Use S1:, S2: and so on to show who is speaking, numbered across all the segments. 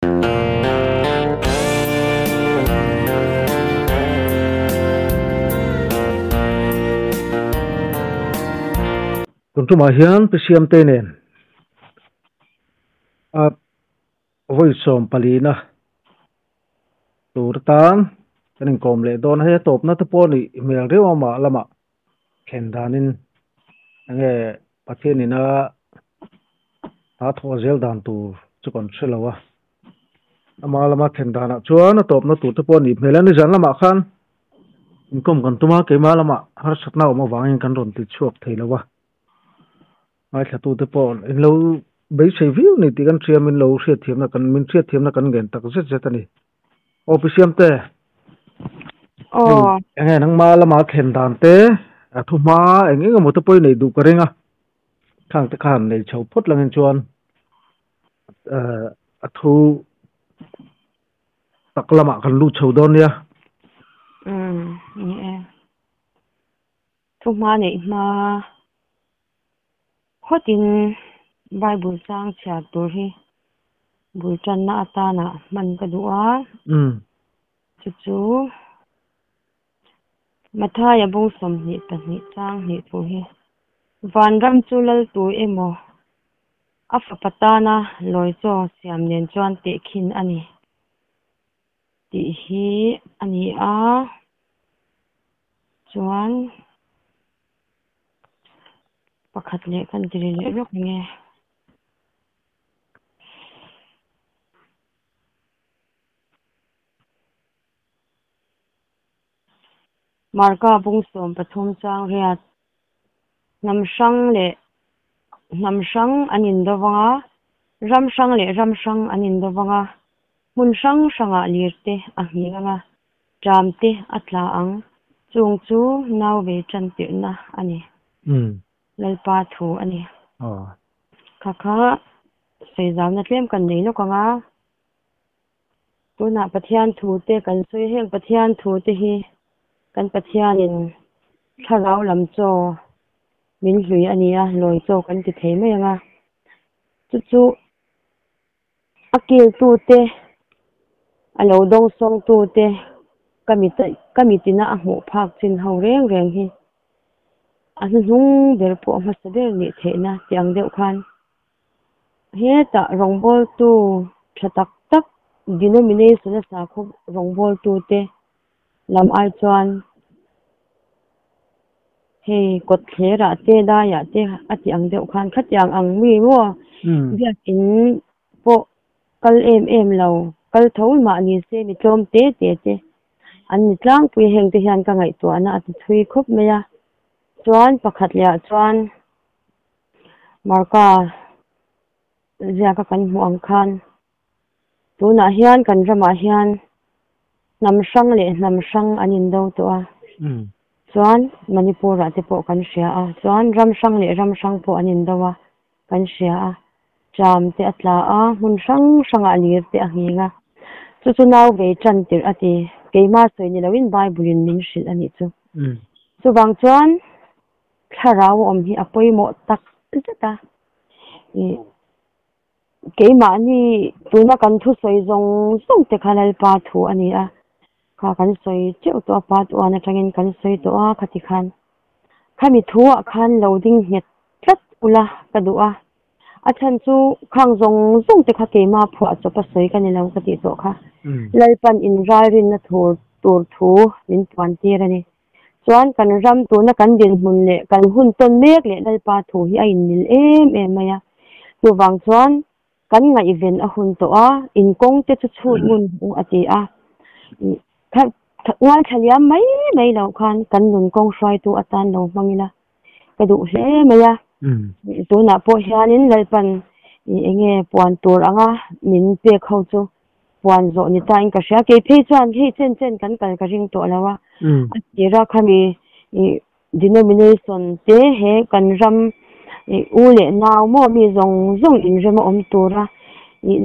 S1: Tun tumah hian Pi Siamtei nen a vawi sawm palina tur atan kan inkawm leh dawn a, hei a tawpna te pawh a nih hmel riau a mah lamah thlen danin enge Pathianin a ta thawh zel dan tur chu kan hre lo a, ama lama thlen danah chuan a tawpna tur te pawh a nih hmel a, nizan lamah khan inkawm kan tum a, keimah lamah harsatna a awm avangin kan rawn ti chhuak thei lo a, ngaithlatute pawh in lo beisei viau a ni tih kan hria min lo hriatthiamna kan min hriatthiamna kan ngen tak zet zet a ni. Aw Pi Siamte, hei
S2: Aw.
S1: enge nangma lama thlen dan te a thu hma eng eng emaw te pawh i neih duh ka ring a, khang te khan nei chho phawt langin chuan eh a thu tak lamah kan lut chho dawn nia.
S2: Umm ni e. Thu hma neih hma phawtin Bible chang chhiar tur hi bul tanna atana hman ka duh a. Chu chu Mathaia bung 22 chang hnih thu hi Vanram chu lal tu emaw a fapa tana lawi chaw siam nen chuan tehkhin a ni tih hi a ni a. Chuan pakhat leh kan ti ri leh rawk nge. Marka bung 13 chang riat hnam hrang leh hnam hrang an indo vang a, ram hrang leh ram hrang an indo vang a, hmun hrang hrangah lir te a nghing ang a, ṭam te a tla ang, chung chu nau ve ṭan tirhna a ni. Lalpa thu a ni. Kha kha sawizauna tlem kan nei lawk ang a, tunah Pathian thu te kan sawi a, heng Pathian thu te hi kan Pathianin thlarau lam chaw min hlui a ni a, lawi chaw kan ti thei mai ang a, chu chu A kiltute, a lo dawngsawngtute, ka mit ka mitina a hmuh phak chin ho reng reng hi a hnuhnung ber pawh a hmasa ber nih theihna tih ang deuh khan hetah rawngbawltu tha tak tak denomination a sakhaw rawngbawltute lam ai chuan hei kawt thlerah te daiah te a tih ang deuh khan khatiang ang mi maw biakin pawh kal em em lo kal tho mah ni se mi tlawm te te te an ni tlangpui a heng te hian ka ngaihtuahna a ti thui khawp mai a chuan pakhat leh ah chuan Marka ziaka kan hmuh ang khan. Tunah hian kan ramah hian hnam hrang leh hnam hrang an indo tawh a, chuan Manipur-ah te pawh kan hria a, chuan ram hrang leh ram hrang pawh an indo a, kan hria a, ṭam te a tla a, hmun hrang hrangah lir te a nghing a, chu chu nau vei ṭan tirh a ti, keimah sawi ni loin Bible-in min hrilh a nih chu. Chuvang chuan thlarau awm hi a pawimawh tak zet a, ih. Keimahni tuna kan thusawi zawng zawng te kha Lalpa thu a ni a, kha kan sawi teuh tawh a, part one atangin kan sawi tawh a khati khan. Khami thu ah khan lo ding nghet tlat ula ka duh a, a chhan chu khang zawng zawng te kha keimah phuah chawp a sawi ka ni lo ka tih tawh kha. Lalpan inralrinna thur tur thu min puan tir a ni. Chuan kan ram tuna kan dinhmun leh kan hun tawn mek leh Lalpa thu hi a inmil em em mai a. Chuvang chuan kan ngaihven a hun tawh a, inkawng te chu chhut ngun hu a ti a. Ngaithla liam mai mai loh khan kan nun kawng hruaitu atan lo hmang ila ka duh hle mai a. Tunah pawh hianin Lalpan eng nge puan tur anga min pek ho chu puan zawh ni ta in ka hria. Kei phei chuan hei chen chen kan kal ka ring tawh lo a. A tira khami denomination te he kan ram u leh nau maw mi zawng zawng inrem a awm tura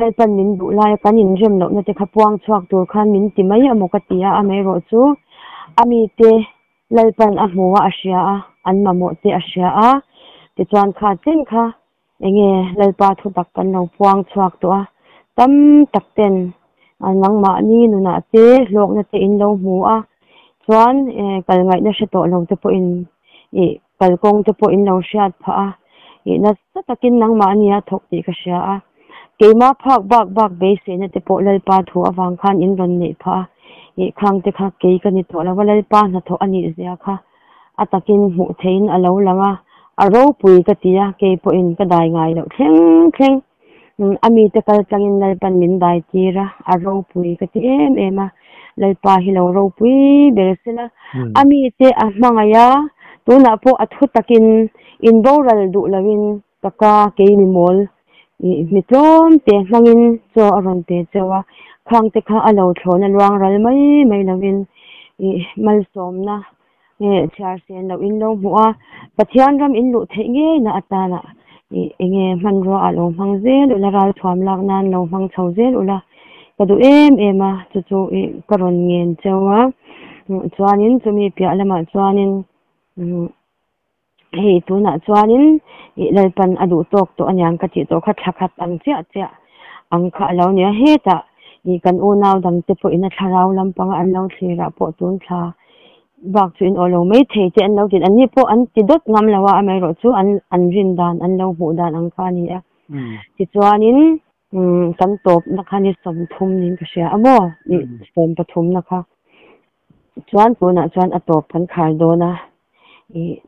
S2: Lalpan min duh laia kan inrem lohna te kha puang chhuak tur khan min ti mai amaw ka ti a, amaherawh chu a mite Lalpan a hmu a a hria a, an mamawh te a hria a, tichuan kha chen kha enge Lalpa thutak kan lo puang chhuak tawh a. Tam tak ten nangmahni nunah te hlawkna te in lo hmu a, chuan kal ngaihna hre tawh lo te pawhin ih kalkawng te pawh in lo hriat phah a, ih nasa takin nangmahni a thawk tih ka hria a. Keimah phak bak bak beiseina te pawh Lalpa thu avang khan in rawn neih phah a, ih khang te kha kei ka ni tawh lo va, Lalpa hnathawh a nih zia kha a takin hmuh theihin a lo lang a, a ropui ka ti a, kei pawhin ka dai ngai loh thleng thleng. A mite kal tlangin Lalpan min dai tir a, a ropui ka ti em em a, Lalpa hi lo ropui ber sela, a mite a hmangaih a, tunah pawh a thu takin in boral duh loin ka ka kei mi mawl mi tlawm te hmangin chaw a rawn pe cheu a, khang te kha a lo thlawna luang ral mai mai loin malsawmna chhiar sen loh in lo hmuh a, Pathian ram in luh theih ngei na atana enge hmanrua ah lo hmang zel ula, ralthuam lak nan lo hmang chho zel ula ka duh em em a, chu chu ka rawn ngen cheu a, chuanin chumi piah lamah chuanin hei tunah chuanin Lalpan a duh tawk tawh aniang ka tih tawh kha thla khat ang chiah chiah ang kha a lo ni a, hetah kan unau dang te pawhin a thlarau lampanga an lo thlir ah pawh tun thla bak chu in aw lo mai thei te an lo ti, an ni pawh an ti dawt ngam lo a, amaherawh chu an an rin dan an lo hmuh dan ang kha a ni a. Tichuanin kan tawpna kha ni 30 niin ka hria a maw, ni 13 na kha chuan tunah chuan a tawp kan khar dawn a,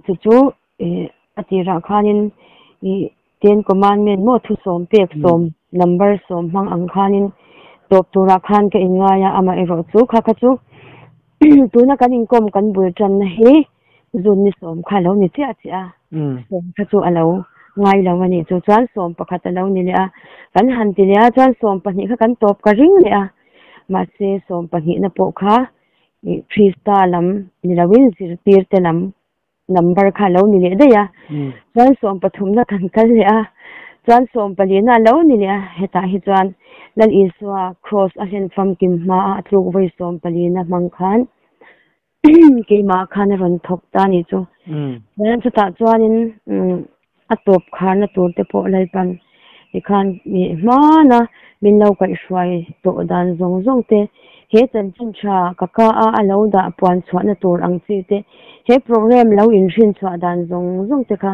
S2: chu chu a tirah khanin Ten Commandment maw thu sawm pek sawm number sawm hmang ang khanin tawp turah khan ka inngai a, amaherawh chu kha kha chu tuna kan inkawm kan bul tanna hi zun ni sawm kha a lo ni chiah chiah a, sawm kha chu a lo ngai lo a ni. Chu chuan 11 a lo ni leh a, kan han ti leh a, chuan 12 kha kan tawp ka ring leh a, mahse 12 na pawh kha Krista lam ni loin zirtirte lam number kha a lo ni leh daih a, chuan 13 na kan kal leh a, chuan 14 na a lo ni leh a, hetah hi chuan Lal Isua cross a hlen famkim hma a a tluk vawi 14 na hmang khan keimah khan a rawn thawk ta a ni chu. Chuan chutah chuanin a tawp kharna tur te pawh Lalpan tikhan hmana min lo kaihhruai tawh dan zawng zawng te, he chanchin tha ka ka a a lo dah puan chhuahna tur ang chi te, he program lo inhrin chhuah dan zawng zawng te kha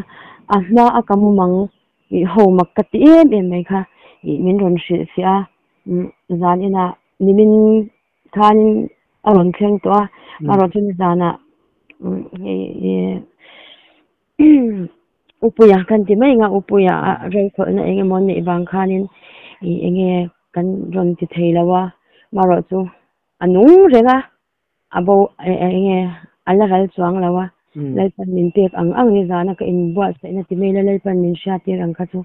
S2: a hma a ka mumang ho mak ka ti em em mai kha min rawn hrilhfiah a, zan inah nimin khanin a rawn thleng tawh a, amaherawh chu nizanah Upuia kan ti mai anga Upuia a rengkhawlhna eng emaw an neih vang khanin ih enge kan rawn ti thei lo a, amaherawh chu a nung reng a, a bo enge a la ral chuang lo a, Lalpan min pek ang ang ni zana ka inbuatsaihna ti mai la Lalpan min hriattir ang kha chu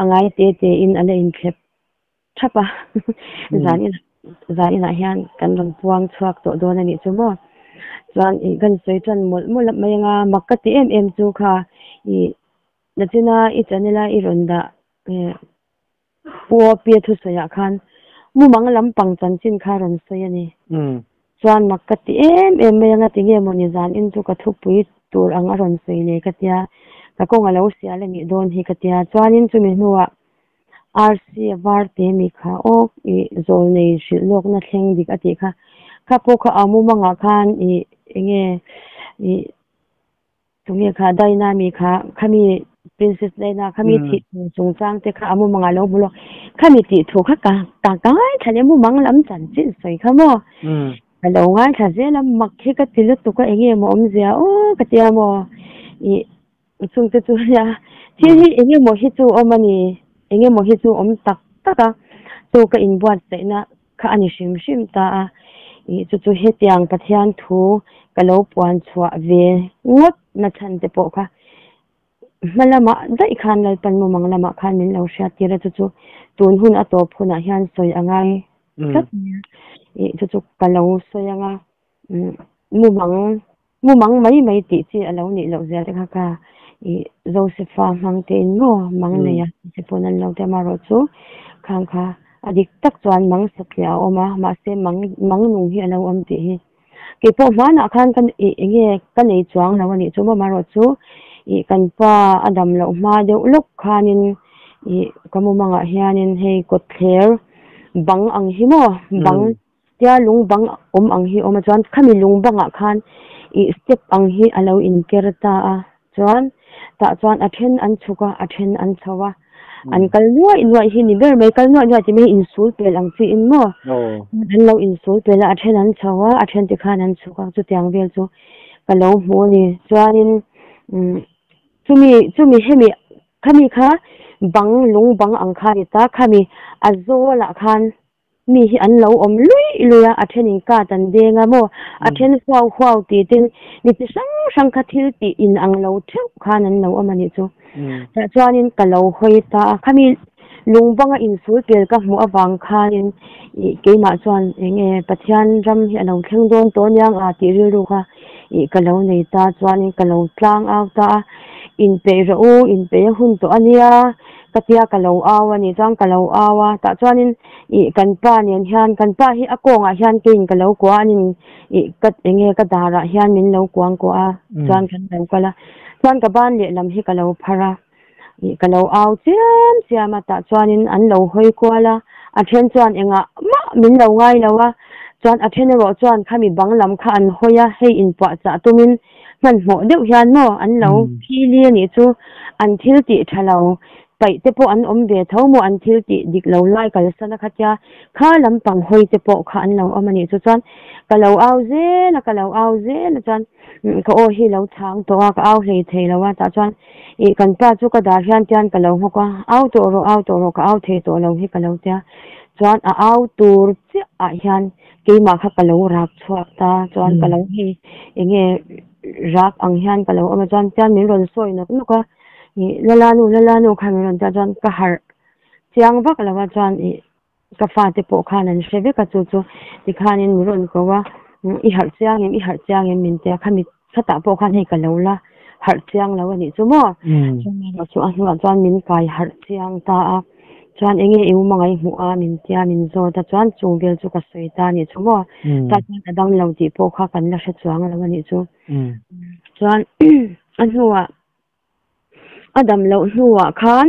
S2: a ngai te te in a la inthlep thap a, zan in zan inah hian kan rawn puang chhuak tawh dawn a nih chu maw. Chuan ih kan sawi tan mawlh mawlh mai anga mak ka ti em em chu kha ih nachina i channel a i rawn dah Pu Awpia thusawiah khan mumang lampang chanchin kha rawn sawi a ni. Chuan mak ka ti em em mai anga tinge mawni zan in chu ka thupui tur ang a rawn sawi leh ka tia, ka kawng a lo sial a nih dawn hi ka tia. Chuanin chumi hnuah RC a var te mi kha aw ih zawl nei hrilh lawkna thleng dik a tih kha, kha pawh kha a mumangah khan ih enge ih Tunge kha Daina mi kha khami Princess Daina khami thih thu chungchang te kha a mumangah lo hmu lo, khami tih thu kha ka ka ka ngaithla leh mumang lam chanchin sawi kha maw? Ka lo ngaithla zel a, mak hi ka ti lutuk a enge maw awmzia aw ka tia maw? Ih chungte chu nia thil hi enge maw hi chu awm a ni, enge maw hi chu awm tak tak a, chu ka inbuatsaihna kha a ni hrim hrim ta a, ih chu chu hetiang Pathian thu ka lo puan chhuah ve ngawt na chhan te pawh kha hma lamah daih khan Lalpan mumang lamah khan min lo hriat tir a, chu chu tun hun a tawp hunah hian sawi a ngai tlat mai a, ih chu chu ka lo sawi anga mumang mumang mai mai tih chi a lo nih loh zia te kha ka ih Josepha hmang te in maw mang nei a te pawn an lo ti a, amaherawh chu khang kha a dik tak chuan mang satliah a awm a, mahse mang mang nung hi a lo awm tih hi keipawh hmanah khan ka ih enge ka nei chuang lo a nih chu maw, amaherawh chu ih kan pa a dam loh hma deuh lawk khanin ih ka mumangah hianin hei kawtthler. bang ang hi maw bang tia lung bang awm ang hi a awm a chuan khami lung bangah khan ih step ang hi a lo inker ta a chuan tah chuan a then an chhuk a a then an chho a an kal nuaih nuaih hi ni ber mai kal nuaih nuaih tih mai hi insul pel ang chi in maw an lo insul pel a a then an chho a a then te khan an chhuk a chutiang vel chu ka lo hmu a ni chuanin umm chumi chumi hemi khami kha bang lung bang ang kha a ni ta khami a zawlah khan Mi hi an lo awm luih luih a, a thenin card an deng a maw, a then huau huau tih ten mi chi hrang hrang kha thil tih in ang lo theuh khan an lo awm a nih chu. Tah chuanin ka lo hawi ta a, khami lungbanga insul pel ka hmuh avang khanin ih keimah chuan eng nge Pathian ram hi a lo thleng dawn tawh aniang a tih rilru kha ih ka lo nei ta chuanin ka lo tlang au ta a, inpeih rawh u, inpeih a hun tawh ania ka tia ka lo au a nih chuan ka lo au a, tah chuanin ih kan pa nen hian kan pa hi a kawngah hian keiin ka lo kuah a nin ih ka eng nge ka darah hian min lo kuang kuah a chuan kan lo kal a chuan ka ban lehlam hi ka lo phar a ih ka lo au chiam chiam a tah chuanin an lo hawi kual a a then chuan engah mah min lo ngai lo a chuan a then erawh chuan khami bang lam kha an hawi a hei inpuahchah tumin hmanhmawh deuh hian maw an lo phili a nih chu an thil tih tha lo paih te pawh an awm ve tho maw an thil tih dik lo lai kalsan a khatia kha lampang hawi te pawh kha an lo awm a nih chu chuan ka lo au zel a ka lo au zel a chuan ka aw hi lo chhang tawh a ka au hlei thei lo a tah chuan ih kan pa chu ka dar hian tian ka lo nghawk a au tawh rawh au tawh rawh ka au thei tawh lo hi ka lo tia chuan a au tur chiah ah hian Keimah kha ka lo rak chhuak ta chuan ka lo hei enge rak ang hian ka lo awm a chuan chuan min rawn sawi nawk nawk a ih Lalanu Lalanu kha min rawn tia chuan ka harh chiang vak lo a chuan ih ka fate pawh khan an hre vek a chu chu tikhanin min rawn ko a i harh chiang em i harh chiang em min tia khami khatah pawh khan hei ka lo la harh chiang lo a nih chu maw chuan chu a hnuah chuan min kai harh chiang ta a chuan eng nge i u mangai hmuh a min tia min zawt a chuan chung vel chu ka sawi ta a nih chu maw tah chuan a dam lo tih pawh kha kan la hre chuang lo a nih chu chuan a hnuah A dam loh hnuah khan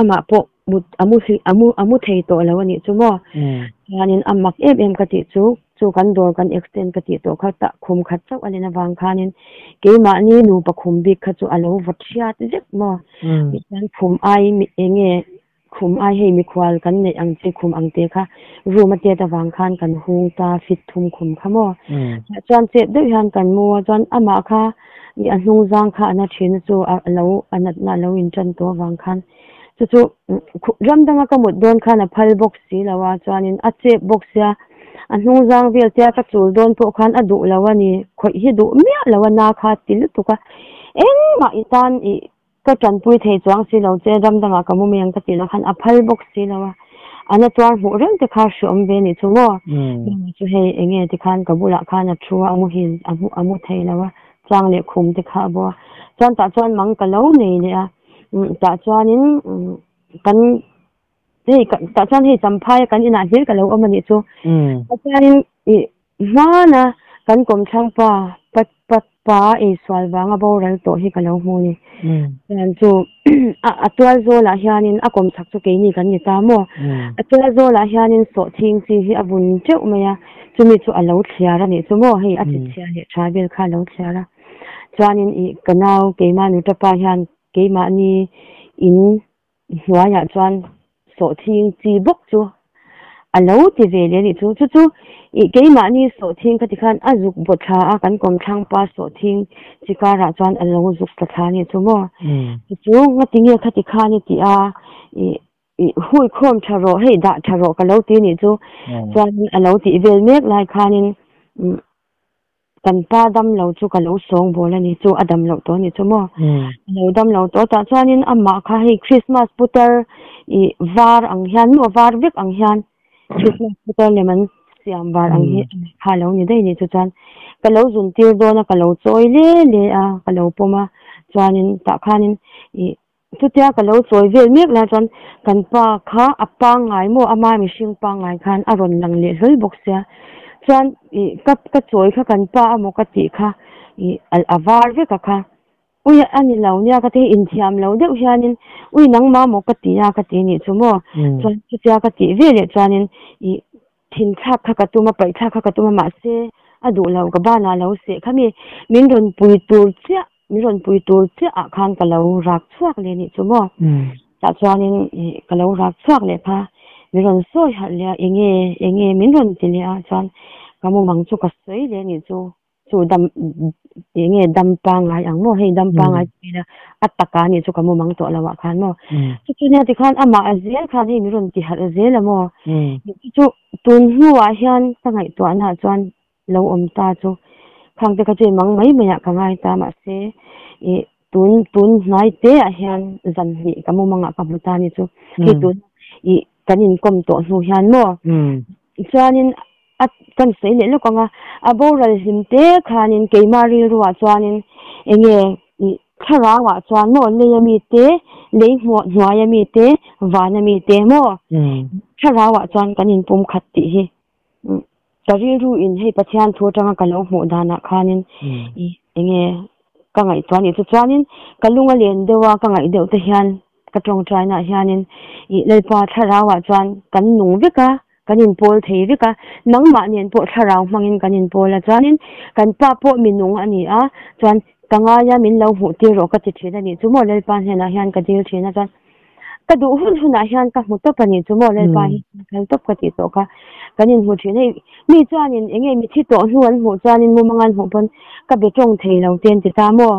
S2: amah pawh mut a mu a mu a mu thei tawh lo a nih chu maw. Chuanin a mak em em ka tih chu chu kan dawr kan extend ka tih tawh kha tah khum khat chauh a len avang khanin keimahni nupa khum bik kha chu a lo va thiat vek maw. Tichuan khum ai eng nge Khum ai hei mikhual kan neih ang chi khum ang te kha room a tet avang khan kan hung ta fit thum khum kha maw. Tah chuan chet deuh hian kan mu a chuan amah kha ih a hnung zang kha a na thin a chu a lo a natna a lo in tan tawh avang khan chu chu ram danga ka mut dawn khan a phal bawk si lo a chuanin a chep bawk sia a hnung zang vel tia ka chul dawn pawh khan a duh lo a ni khawih hi duh miah lo a na kha ti lutuk a engmah i tan ih Ka tanpui thei chuang si lo che, ram dangah ka mu mai ang ka tih loh khan a phal bawk si lo a, a na tuar hmuh reng te kha hreawm ve nih chu maw? Hming chu hei eng nge ti khan ka bulah khan a thu a, a muhil a mu a mu thei lo a, chang leh khum te kha a bo a, chuan tah chuan mang ka lo nei leh a, tah chuanin kan hei tah chuan hei Champhai a kan inah hlir ka lo awm a nih chu, tah chuanin ih Hmana kan kawmthlang pa pat pat pa eisual vanga boral tawh hi ka lo hmu ni. Chuan chu a tual zawlah hianin a kawmchhak chu keini kan ni ta maw? A tual zawlah hianin sawhthing chi hi a vun teuh mai a, chumi chu a lo thliar a nih chu maw? Hei a chi chhia leh tha vel kha a lo thliar a. Chuanin ih ka nau keimah nutapa hian keimahni in hnuaiah chuan sawhthing chi bawk chu a lo ti ve leh a nih chu. Chu chu ih keimahni sawhthing kha tikhan a zuk baw thla a, kan kawmthlang pa sawhthing chi karah chuan a lo zuk tla thla a nih chu maw. Chu chu ngati nge kha tikhan i tih a, ih ih hui khawm tha rawh hei dah tha rawh ka lo ti a nih chu. Chuanin a lo tih vel mek lai khanin Kan pa dam lo chu ka lo sawng bawl a ni chu, a dam loh tawh a ni chu maw? A lo dam lo tawh tah chuanin amah kha hei Christmas putar ih var ang hian maw var vek ang hian Christmas putar lem an siam var ang hi kha a lo ni daih ni chu chuan ka lo zun tir dawn a ka lo chawi le le a ka lo pawm a chuanin tah khanin ih Chutia ka lo chawi vel mek lai chuan kan pa kha a pangngai maw ama mihring pangngai khan a rawn lang leh hlawl bawk sia. Chuan ih ka ka chawi kha kan pa amaw ka tih kha ih a var vek a kha. Ui a ni lo nia ka ti inthiam lo deuh hianin ui nangmah maw ka ti a ka ti nih chu maw chuan chutia ka tih ve leh chuanin ih thin thlak kha ka tum a paih thlak kha ka tum a mahse a duh lo ka banah lo seh kha mi min rawn pui tur chiah min rawn pui tur chiah ah khan ka lo rak chhuak leh nih chu maw tah chuanin ih ka lo rak chhuak leh kha min rawn sawi harh leh a enge enge min rawn ti leh a chuan ka mumang chu ka sawi leh nih chu. Chu dam eng nge dam pangngai ang maw hei dam pangngai chu ila a taka nih chu ka mu mang tawh lo ah khan maw chu chu nia tikhan amah a zel khan hei min rawn ti harh zel a maw chu chu tun hnuah hian ka ngaihtuahna ah chuan lo awm ta chu khang te kha chu i mang mai mai ah ka ngai ta mahse ih tun tun hnai te ah hian zan hnih ka mu mangah ka hmu ta ni chu hei tun ih kan inkawm tawh hnu hian maw chuanin A kan sawi leh lawk ang a, a boral hlim te khanin keimah rilruah chuanin enge ih thlarauah chuan maw lei ami te, lei hnuai ami te, van ami te maw thlarauah chuan kan inpum khat tih hi ka rilru in hei Pathian thu atanga ka lo hmuh danah khanin ih enge ka ngaihtuah anih chu chuanin ka lung a len deuh a ka ngaih deuh te hian ka tawngtainaah hianin ih Lalpa thlarauah chuan kan nung vek a. Kan inpawl thei vek a, nangmah nen pawh thlarau hmangin kan inpawl a, chuanin kan pa pawh mi nung a ni a, chuan ka ngai a min lo hmuh tir rawh ka ti thin a nih chu maw Lalpa hnenah hian ka dil thin a, chuan ka duh hun hunah hian ka hmu tawp a nih chu maw Lalpa hi kal tawp ka tih tawh kha kan inhmu thin hei mi chuanin eng nge mithi tawh hnu an hmuh chuanin mumang an hmuh pawn ka be tawng thei lo te an ti ta maw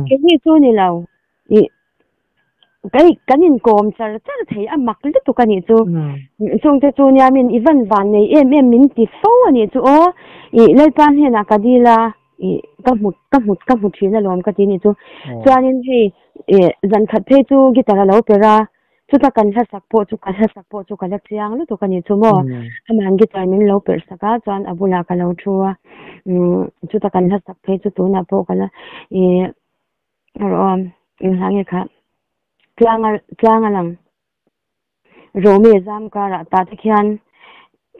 S2: kei chu ni lo ih Kei kan inkawm char char thei a mak lutuk a nih chu. Chungte chu nia min i van van nei em em min ti fo a nih chu aw. Ih Lalpa hnenah ka dil a, ih ka hmu ka hmu ka hmu thin alawm ka ti nih chu. Chuanin hei ih zan khat phei chu guitar a lo per a, chuta kan hla sak pawh chu ka hla sak pawh chu ka la chiang lutuk a nih chu maw. Ama'n guitar min lo perh sak a, chuan a bulah ka lo thu a. Umm chuta kan hla sak phei chu tunah pawh ka la ih Rawh inhla nge kha tlanga tlanga lang Rome zam karah tah te khian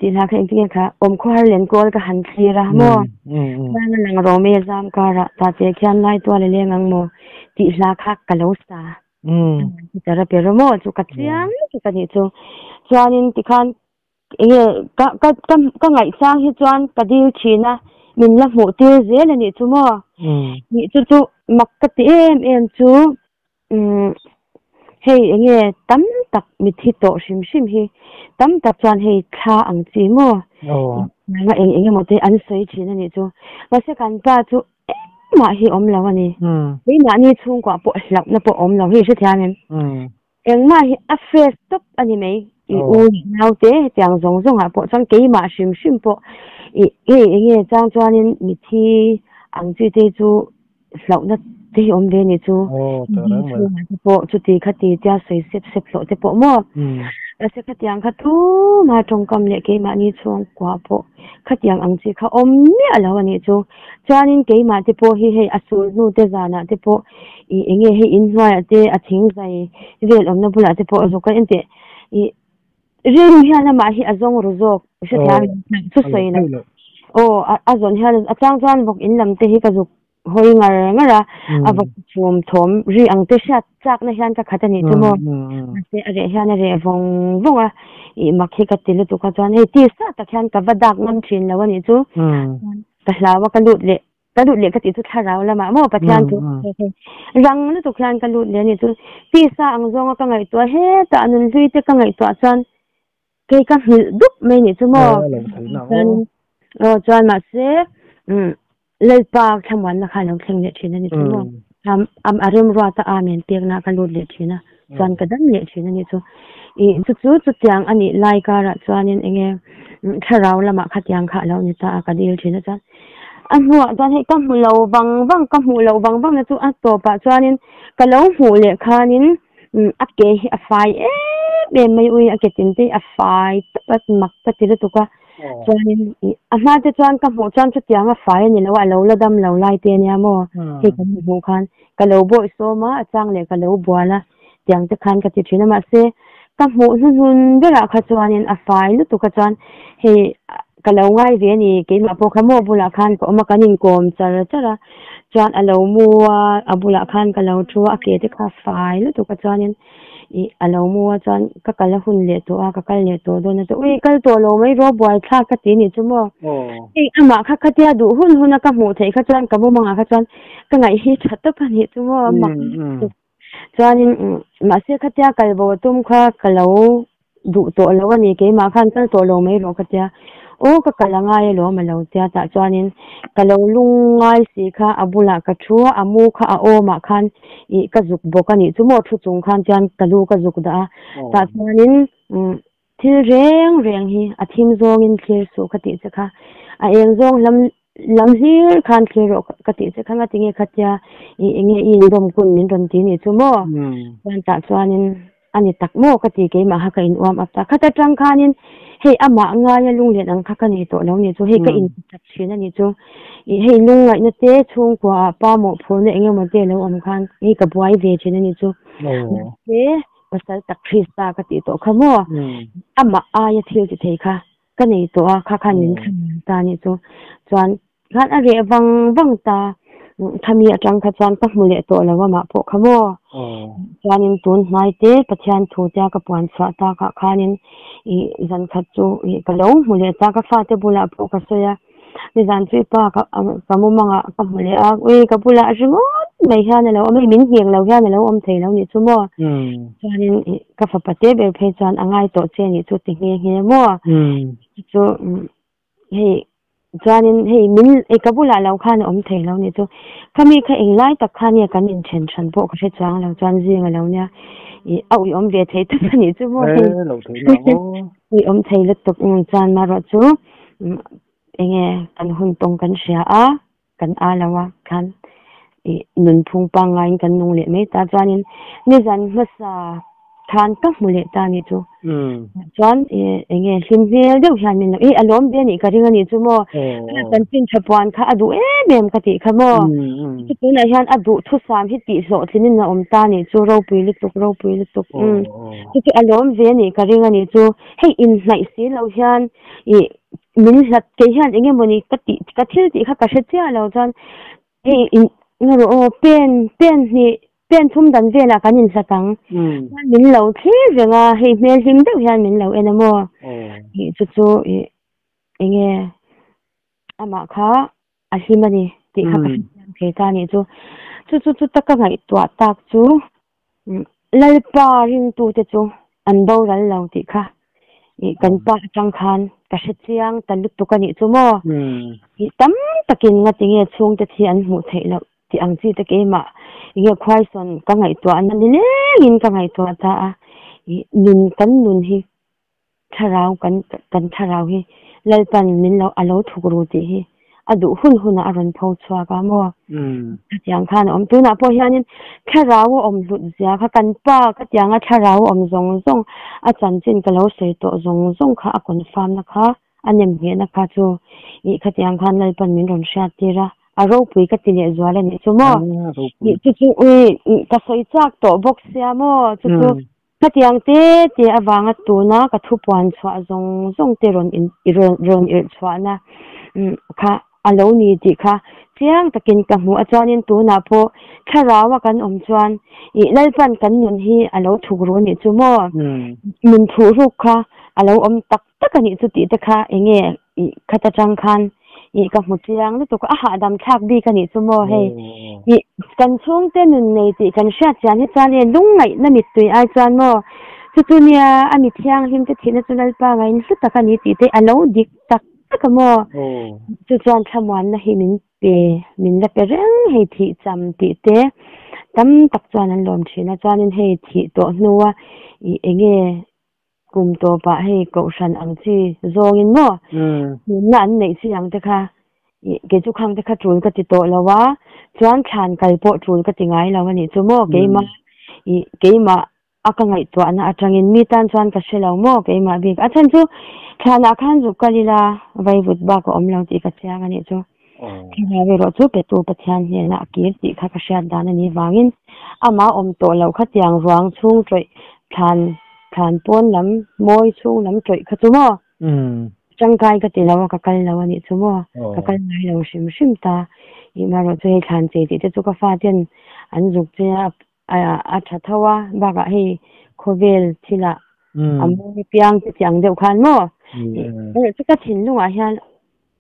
S2: tih hla kha engtin nge kha awmkhawhar len kawl ka han thlir a maw tlanga lang Rome zam karah tah te khian lai tual a leng ang maw tih hla kha ka lo sa guitar a pe rawh maw chu ka chiang lutuk a nih chu chuanin tikhan Enge ka ka ka ka ngaihsang hi chuan ka dil thin a, min la hmuh tir zel a nih chu maw? Nih chu chu mak ka ti em em chu umm hei enge tam tak mithi tawh hrim hrim hi tam tak chuan hei thla ang chi maw? Nanga eng eng emaw te an sawi thin a nih chu. Mahse kan pa chu engmah hi awm lo a ni. Keimahni chhungkuah pawh hlauhna pawh awm lo hi hrethiam em? Engmah hi a fresh tawp a ni mai. I u leh naute hetiang zawng zawngah pawh chuan keimah hrim hrim pawh i hei eng nge chang chuanin mithi ang chi te chu hlauhna te hi awm ve a nih chu. Chhungah te pawh chuti khati tia sawi sep sep hlawh te pawh maw. Mahse khatiang kha tuma tawngkam leh keimahni chhungkua pawh khatiang ang chi kha awm miah lo a nih chu. Chuanin keimah te pawh hi hei a sul hnu te zanah te pawh ih eng nge hei inhnuaiah te a thing zai vel awmna bulah te pawh a zuk a engteh ih rilru hian amah hi a zawng ru zawk hrethiam chu sawi lo aw a zawn hian a chang chuan vawk in lam te hi ka zuk hawi ngar ngar a a vawk chhum thawm ri ang te hriat chakna hian ka khat a nih chu maw mahse a reh hian a reh vawng vawng a ih mak hi ka ti lutuk a chuan hei tisa tak hian ka va dak ngam thin lo a nih chu ka hlau a ka lut leh ka lut leh ka tih chu thlarau lamah maw Pathian chu rang lutuk hian ka lut leh a nih chu tisa ang zawnga ka ngaihtuah hetah nunhlui te ka ngaihtuah chuan kei ka nghilh dup mai nih chu maw chuan aw chuan mahse Lalpa thlamuanna kha a lo thleng leh thin a ni chu maw am a remruata amen pekna ka lut leh thin a chuan ka dam leh thin a ni chu ih chu chu chutiang a nih lai karah chuanin eng nge thlarau lamah khatiang kha a lo ni ta a ka dil thin a chuan a hnuah chuan hei ka hmu lo vang vang ka hmuh loh vang vang na chu a tawpah chuanin ka lo hmuh leh khanin a ke hi a fai em em mai ui a ke tin te hi a fai tawp a mak ka ti lutuk a chuanin ih a hma te chuan ka hmuh chuan chutiang a fai a ni lo a a lo la dam lo lai te ania maw hei kan hmuh khan ka lo bawih sawm a a chang leh ka lo bual a tiang te khan ka ti thin a mahse ka hmuh hnuhnun berah kha chuanin a fai lutuk a chuan hei. Ka lo ngai ve a ni, keimah pawh kha maw bulah khan ka awm a, kan inkawm char char a, chuan a lo mu a, a bulah khan ka lo thu a, a ke te kha fai lutuk a chuanin ih a lo mu a chuan ka kal a hun leh tawh a, ka kal leh tawh dawn a chuan ui kal tawh lo mai rawh buaithlak ka ti nih chu maw, hei amah kha khatia duh hun hun a ka hmuh theih kha chuan ka mumangah kha chuan ka ngaih hi tha tawp a nih chu maw a mak lutuk. Chuanin mahse khatia kal bo a tum kha ka lo duh tawh lo a ni, keimah khan kal tawh lo mai rawh ka tia, aw ka kal a ngai alawm a lo tia tah chuanin ka lo lungngai si kha a bulah ka thu a, a mu kha a awmah khan ih ka zuk bawk a nih chu maw thu chung khan chuan ka lu ka zuk dah a, tah chuanin Thil reng reng hi a thim zawngin thlir suh ka tih che kha, a eng zawng lam lam hlir khan thlir rawh ka tih che kha ngatinge khatia i enge i indawm kun min rawn ti nih chu maw? Chuan tah chuanin a ni tak maw ka ti keimah kha ka in uam up ta. Khat atang khanin hei amah ngaia lunglen ang kha ka nei tawh lo nih chu, hei ka in chak thin a nih chu. I hei lungngaihna te chhungkua ah pa mawhphurhna eng emaw te lo awm khan hei ka buai ve thin a nih chu. Mahse Pasal tak Krista ka tih tawh kha maw? Amah aia thil ti thei kha ka nei tawh a, kha khan min thlan ta nih chu. Chuan khan a reh vang vang ta, khami atang kha chuan ka hmu leh tawh lo amah pawh kha maw? Chuanin tun hnai te Pathian thu tia ka puan chhuah takah khanin ih zan khat chu ih ka lo hmu leh ta, ka fate bulah pawh ka sawi a. Nizan chu i pa ka ka mumangah ka hmu leh a, ui ka bulah ringawt mai hian a lo awm a, min ngheng lo hian a lo awm thei lo nih chu maw? Chuanin ka fapa te ber phei chuan a ngai tawh che nih chu ti nghe nghe maw? Chu hei chuanin hei min hei ka bulah lo khan a awm thei lo nih chu. Khami kha englai tak khan nge kan inthen hran pawh ka hre chuang lo chuan zing a lo nia ih a uiawm ve thei tak a nih chu maw hei. Uiawm thei lutuk chuan marawh chu. Enge kan hun tawng kan hria a, kan a lo a khan ih nunphung pangngaiin kan nung leh mai ta chuanin nizan hmasa khan ka hmu leh ta nih chu. Chuan ih enge hlim hmel deuh hian min lo ih a lawm ve anih ka ring anih chu maw kan chin tha puan kha a duh em em ka tih kha maw chu tunah hian a duh thusam hi tih hlawhtlinin a awm ta nih chu ropui lutuk ropui lutuk chu chu a lawm ve anih ka ring anih chu hei inhnaih si lo hian Ih min hlat kei hian eng emawni ka tih ka thil tih kha ka hre chiah lo chuan hei in eng rawh aw pen pen hnih pen thum dan velah kan inhlat ang chuan min lo thlir reng a hei hmel hlim deuh hian min lo en a maw ih chu chu ih eng nge amah kha a hlim a ni tih kha ka hre chiang thei ta a nih chu chu chu chu taka ngaihtuah tak chu Lalpa ringtute chu an boral lo tih kha ih kan pa atang khan ka hre chiang ta lutuk a nih chu maw? Ih tam takin ngatinge chhungte thi an hmuh theih loh tih ang chi te keimah enge khuaisawn ka ngaihtuahna nilengin ka ngaihtuah ta a, ih nun kan nun hi Thlarau kan kan thlarau hi Lalpan min lo a lo thuk ru tih hi a duh hun hunah a rawn pho chhuak a maw? Khatiang khan a awm. Tunah pawh hianin thlarau a awm hlut zia kha kan pa khatianga thlarau a awm zawng zawng a chanchin ka lo sawi tawh zawng zawng kha a confirm na kha a nem nghehna kha chu ih khatiang khan Lalpan min rawn hriat tir a, a ropui ka ti leh zual a nih chu maw? Ih chu chu ui ka sawi chak tawh bawk sia maw? Chu chu Khatiang te te avanga tuna ka thupuan chhuah zawng zawng te rawn in rawn irh chhuahna kha a lo ni tih kha chiang takin ka hmu a chuanin tunah pawh thlarau a kan awm chuan ih Lalpan kan nun hi a lo thuk ru anih chu maw min thuh ruk kha a lo awm tak tak anih chu tih te kha enge ih khat atang khan ih ka hmu chiang lutuk a hahdam thlak bik anih chu maw hei ih kan chhungte nun nei tih kan hriat chian hi chuan e lungngaihna mittui ai chuan maw chu chu nia a mi thianghlim te thihna chu Lalpa ngain hlu tak ani tih te a lo dik tak tak a maw chu chuan thlamuanna hi min pe min la pe reng hei thih cham tih te tam tak chuan an lawm thin a chuanin hei thih tawh hnua ih enge Kum tawpah hei kohhran ang chi zawngin maw hmunna an neih chi ang te kha ih kei chu khang te kha tul ka ti tawh lo a, chuan thlan kal pawh tul ka ti ngai lo a nih chu maw keimah ih keimah a ka ngaihtuahna atangin mi tan chuan ka hre lo maw keimah bik a chhan chu thlanah khan zuk kal ila vaivut bak a awm lo tih ka chiang a nih chu. Thlarau erawh chu petu Pathian hnenah a kir tih kha ka hriat dan a nih vangin amah awm tawh loh kha tiang ruang chhung tawih thlan thlan pawn lam mawi chhung lam tawih kha chu maw? Tangkai ka ti lo a, ka kal lo a nih chu maw? Ka kal ngai lo hrim hrim ta. Ih marawh chu hei thlan chei tih te chu ka faten an zuk che a, a tha tho a, bakah hei khawvel thilah a mawi piang te tih ang deuh khan maw? Erawh chu ka thinlungah hian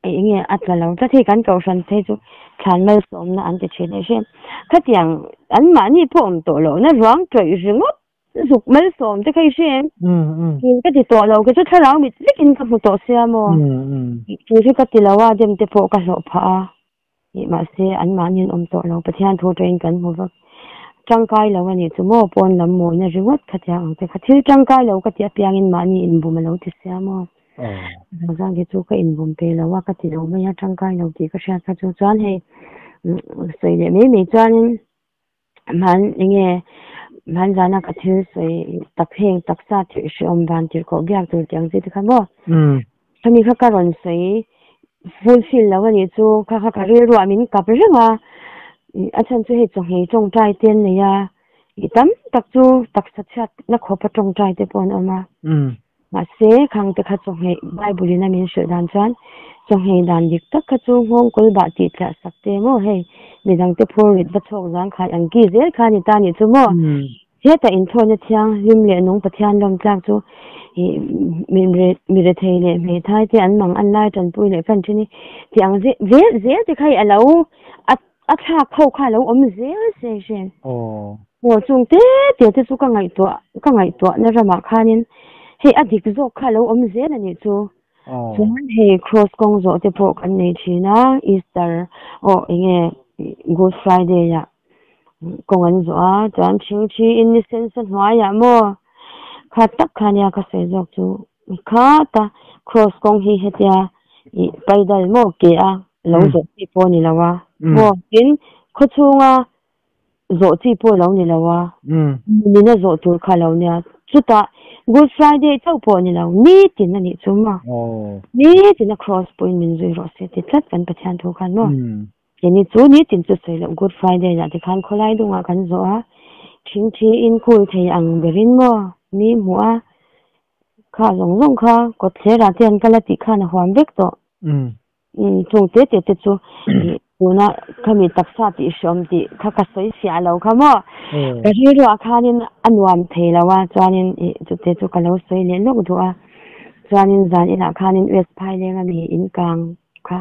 S2: eng nge a tla lo tlat hei kan kohhran phei chu thlan malsawmna an ti thin hei hre. Khatiang anmahni pawh awm tawh lohna ruang tawih ringawt Zuk malsawm te kha i hre em? Thil ka ti tawh lo, kei chu thlarau mit vekin ka hmu tawh sia maw? Thil hi ka ti lo a, dem te pawh ka hlawh phah a, mahse anmahni an awm tawh lo, Pathian thu tawhin kan hmu vak. Tangkai lo a nih chu maw? Pawn lam mawina ringawt khatiang ang te kha thil tangkai lo ka tih apiangin mahni inbum a lo ti sia maw? Zangzang hi chu ka inbum pe lo a, ka ti lo mai a, tangkai lo tih ka hriat kha chu chuan hei sawi leh mai mai chuanin Hman enge hman zana ka thil sawi tak heng taksa thil hreawm van tirhkoh biak tur tih ang chi te kha maw? Khami kha ka rawn sawi fulfill lo a nih chu kha kha ka rilruah min kap reng a, a chhan chu hei chawhmeh tawngtai te an nei a, ih tam tak chu taksa chhiat na khawpa tawngtai te pawh an awm a. Mahse, khang te kha chawhmeh Bible in a min hrilh dan chuan chawhmeh dan dik tak kha chu nghawng kawl bah tih tliah sak te maw hei midang te phur rit va chhawk zang khai ang ki zel kha ni ta nih chu maw? Hetah inthawhna thianghlim leh nung Pathian lawm tlak chu ih mi rethei leh hmeithai te an mang an lai tanpui leh fan thin i tih ang zel zel te kha hi a lo a A thlak ho kha lo awm zel se hre. Aw chung te te te chu ka ngaihtuah ka ngaihtuahna ramah khanin hei a dik zawk kha lo awm zel a nih chu. Chuan hei cross kawng zawh te pawh kan nei thin a Easter aw enge Good Friday ah kawng an zawh a chuan thingthi in ni sensa hnuaiah maw kha tak kha nia ka sawi zawk chu khata cross kawng hi hetia ih paidal maw ke a lo zawh chi pawh a ni lo a maw tin khawchhunga zawh chi pawh lo ni lo a nunina zawh tur kha lo nia chutah Good Friday chauh pawh a ni lo nitin a nih chu maw nitin a cross pawhin min zui rawh se ti tlat kan Pathian thu khan maw keini chu nitin chu sawi loh Good Friday lah tikhan khawlai dungah kan zawh a thingthi in kul thei ang berin maw mi hmuh a kha zawng zawng kha kawtthlerah te an kal a tih khan a huam vek tawh. Chung te te te chu tuna khami taksa tih hreawm tih kha ka sawi fiah lo kha maw? Ka rilruah khanin a nuam thei lo a, chuanin ih chute chu ka lo sawi leh lawk duh a, chuanin zan inah khanin West Phailenga mi in kang kha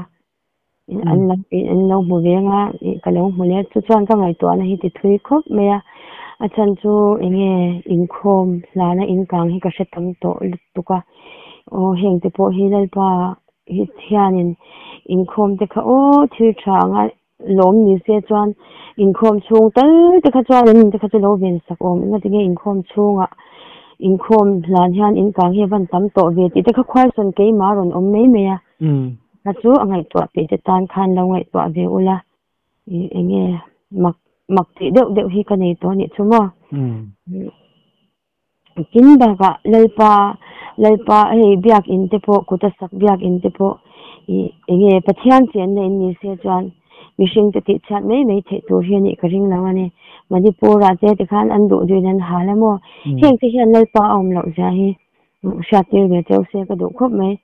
S2: an lo an lo hmu veng a, ih ka lo hmu leh chu chuan ka ngaihtuahna hi ti thui khawp mai a, a chhan chu enge inkhawm hlana in kang hi ka hre tam tawh lutuk a, aw heng te pawh hi Lalpa Hi hianin inkhawm te kha aw thil tha anga lawm ni se chuan inkhawm chhung tal te kha chuan an in te kha chu lo ven sak awm eng atinge inkhawm chhungah inkhawm hlan hian in kang hi a van tam tawh ve tih te kha khuaisawn keimah a rawn awm mai mai a kha chu a ngaihtuah peih te tan khan lo ngaihtuah ve ula ih eng nge mak mak tih deuh deuh hi ka nei tawh a nih chu maw. Tin bakah Lalpa Lalpa hei biakin te pawh kut a sak biakin te pawh ih enge Pathian chenna in ni se chuan mihring te tih chhiat mai mai theih tur hi a nih ka ring lo a ni. Manipur ah te tikhan an duh duhin an hal a maw? Heng te hian Lalpa a awm loh zia hi hriat tir ve cheu se ka duh khawp mai.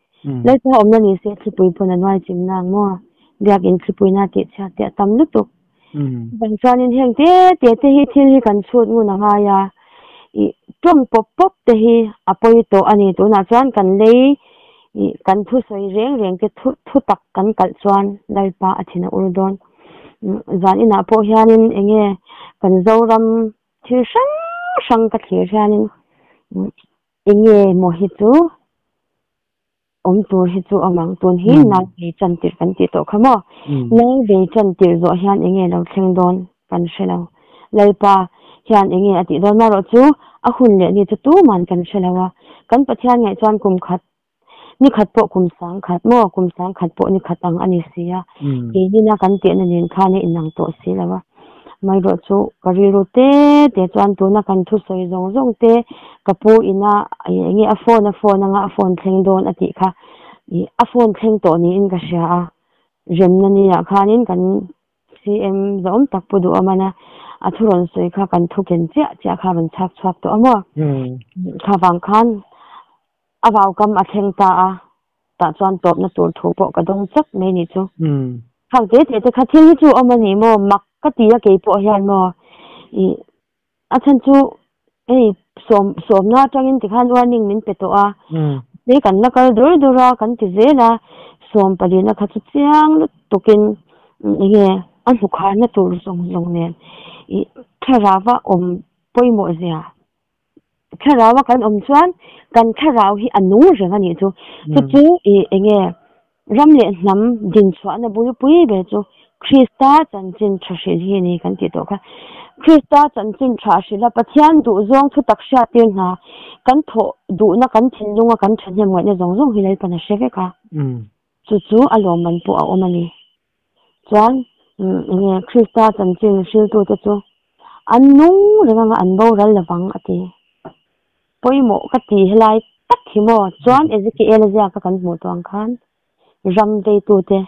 S2: Lalpa awmna ni se thlipui pawn a nuai chim nang maw? Biakin thlipuina tih chhiat te a tam lutuk. Chuvang chuanin heng te te te hi thil hi kan chhut ngun a ngai a, ih tawng pawp pawp te hi a pawi tawh a ni. Tunah chuan kan lei ih kan thusawi reng reng te thu thu tak kan kalh chuan Lalpa a thin a ur dawn. Zan inah pawh hianin eng nge kan Zoram thil hrang hrang ka thlir hianin eng nge maw hi chu Awm tur hi chu awm ang. Tun hi nau vei chan tirh kan tih tawh kha maw? Nau vei chan tirh zawh hian eng nge lo thleng dawn kan hre lo. Lalpa hian eng nge a tih dawn marawh chu a hun leh ni chu tuman kan hre lo a. Kan Pathian ngaih chuan kum khat, ni khat pawh kum sang khat maw? Kum sang khat pawh ni khat ang a ni si a. Keinina kan tehna nen khan a inang tawh si lo a. Amaherawh chu ka rilru te te chuan tuna kan thusawi zawng zawng te ka pu ina eng nge a phone a phone anga a phone thleng dawn a tih kha ih a phone thleng tawh niin ka hria a, remna ni ah khanin kan CM zawm tak pu duh awm ana a thu rawn sawi kha kan thu ken chiah chiah kha a rawn chhak chhuak tawh a maw? Kha vang khan a vaukam a thleng ta a. Tah chuan tawpna tur thu pawh ka dawng chak mai ni chu. Khang te te te kha thil hi chu awm a ni maw? Mak ka ti a kei pawh hian maw? Ih a chhan chu hei sawm sawmna atangin tikhan warning min pe tawh a, hei kan la kal dur dur a kan ti zel a, sawm palina kha chu chiang lutukin enge a hnukharna tur zawng zawng nen ih thlarauva awm pawimawh zia. Thlarau a kan awm chuan kan thlarau hi a nung reng a nih chu. Chu chu i enge ram leh hnam dinchhuahna bulpui ber chu Krista chanchin tha hrilh hi a ni kan tih tawh kha. Krista chanchin tha hrilh a Pathian duhzawng thutak hriattir hna kan thawh duhna kan thinlunga kan thahnem ngaihna zawng zawng hi Lalpan a hre vek a. Chu chu a lawmman pawh a awm a ni. Chuan enge Krista chanchin hriltute chu an nung reng anga an boral lovang a ti. Pawimawh ka ti helai tak hi maw? Chuan Ezekiel-a ziaka kan hmuh tawh ang khan ram veitute,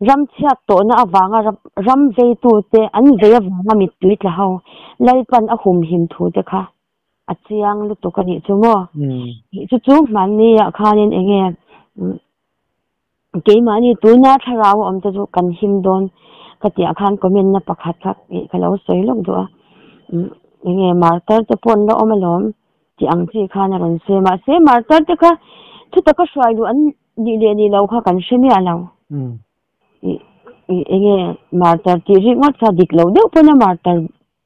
S2: ram chhiat tawhna avanga ram veitute an vei avanga mittui tla ho Lalpan a humhim thute kha a chiang lutuk a nih chu maw? Chu chu hmanni-ah khanin enge Keimahni tuna thlarau a awm te chu kan him dawn ka tih ah khan comment na pakhat kha ka lo sawi lawk duh a, enge martar te pawh an la awm alawm tih ang chi khan a rawn sawi a, mahse martar te kha thutak a hruai luh an nih leh nih loh kha kan hre miah lo. Enge martar tih ringawt kha dik lo deuh pawn a martar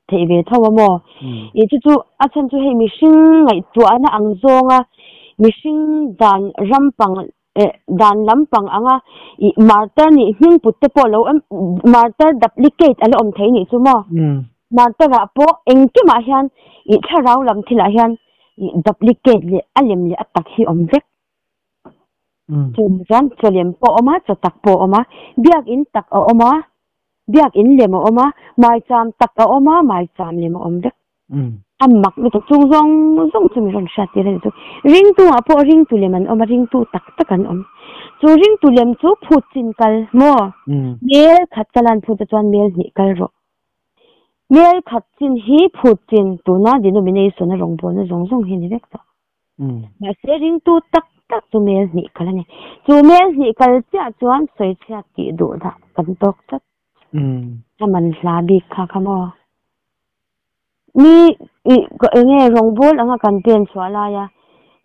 S2: theih ve tho a maw? Ih chu chu a chhan chu hei mihring ngaihtuahna ang zawnga mihring dan rampang eh dan lampang anga ih martar nih hming put te pawh lo awm martar duplicate a la awm thei nih chu maw? Martar ah pawh engkimah hian ih thlarau lam thilah hian ih duplicate leh a lem leh a tak hi awm vek. Chung chuan chaw lem pawh a awm a, chaw tak pawh a awm a, biakin tak a awm a, Biakinn lem a awm a, maicham tak a awm a, maicham lem a awm vek. A mak lutuk chung zawng zawng chu mi rawn hriat tir a ni chu. Ringtu ah pawh ringtu lem an awm a, ringtu tak tak an awm. Chu ringtu lem chu phut chin kal maw? Mel khat ka lan phut te chuan mel hnih kal rawh. Mel khat chin hi phut chin tuna denomination a rawngbawlna zawng zawng hi a ni vek tawh. Mahse ringtu tak tak chu mel hnih kal a ni. Chu mel hnih kal chiah chuan sawichhiat tih duh dah kan tawk tlat. A man hla bik kha kha maw? Mi eng nge rawngbâwl anga kan pen chhuah laia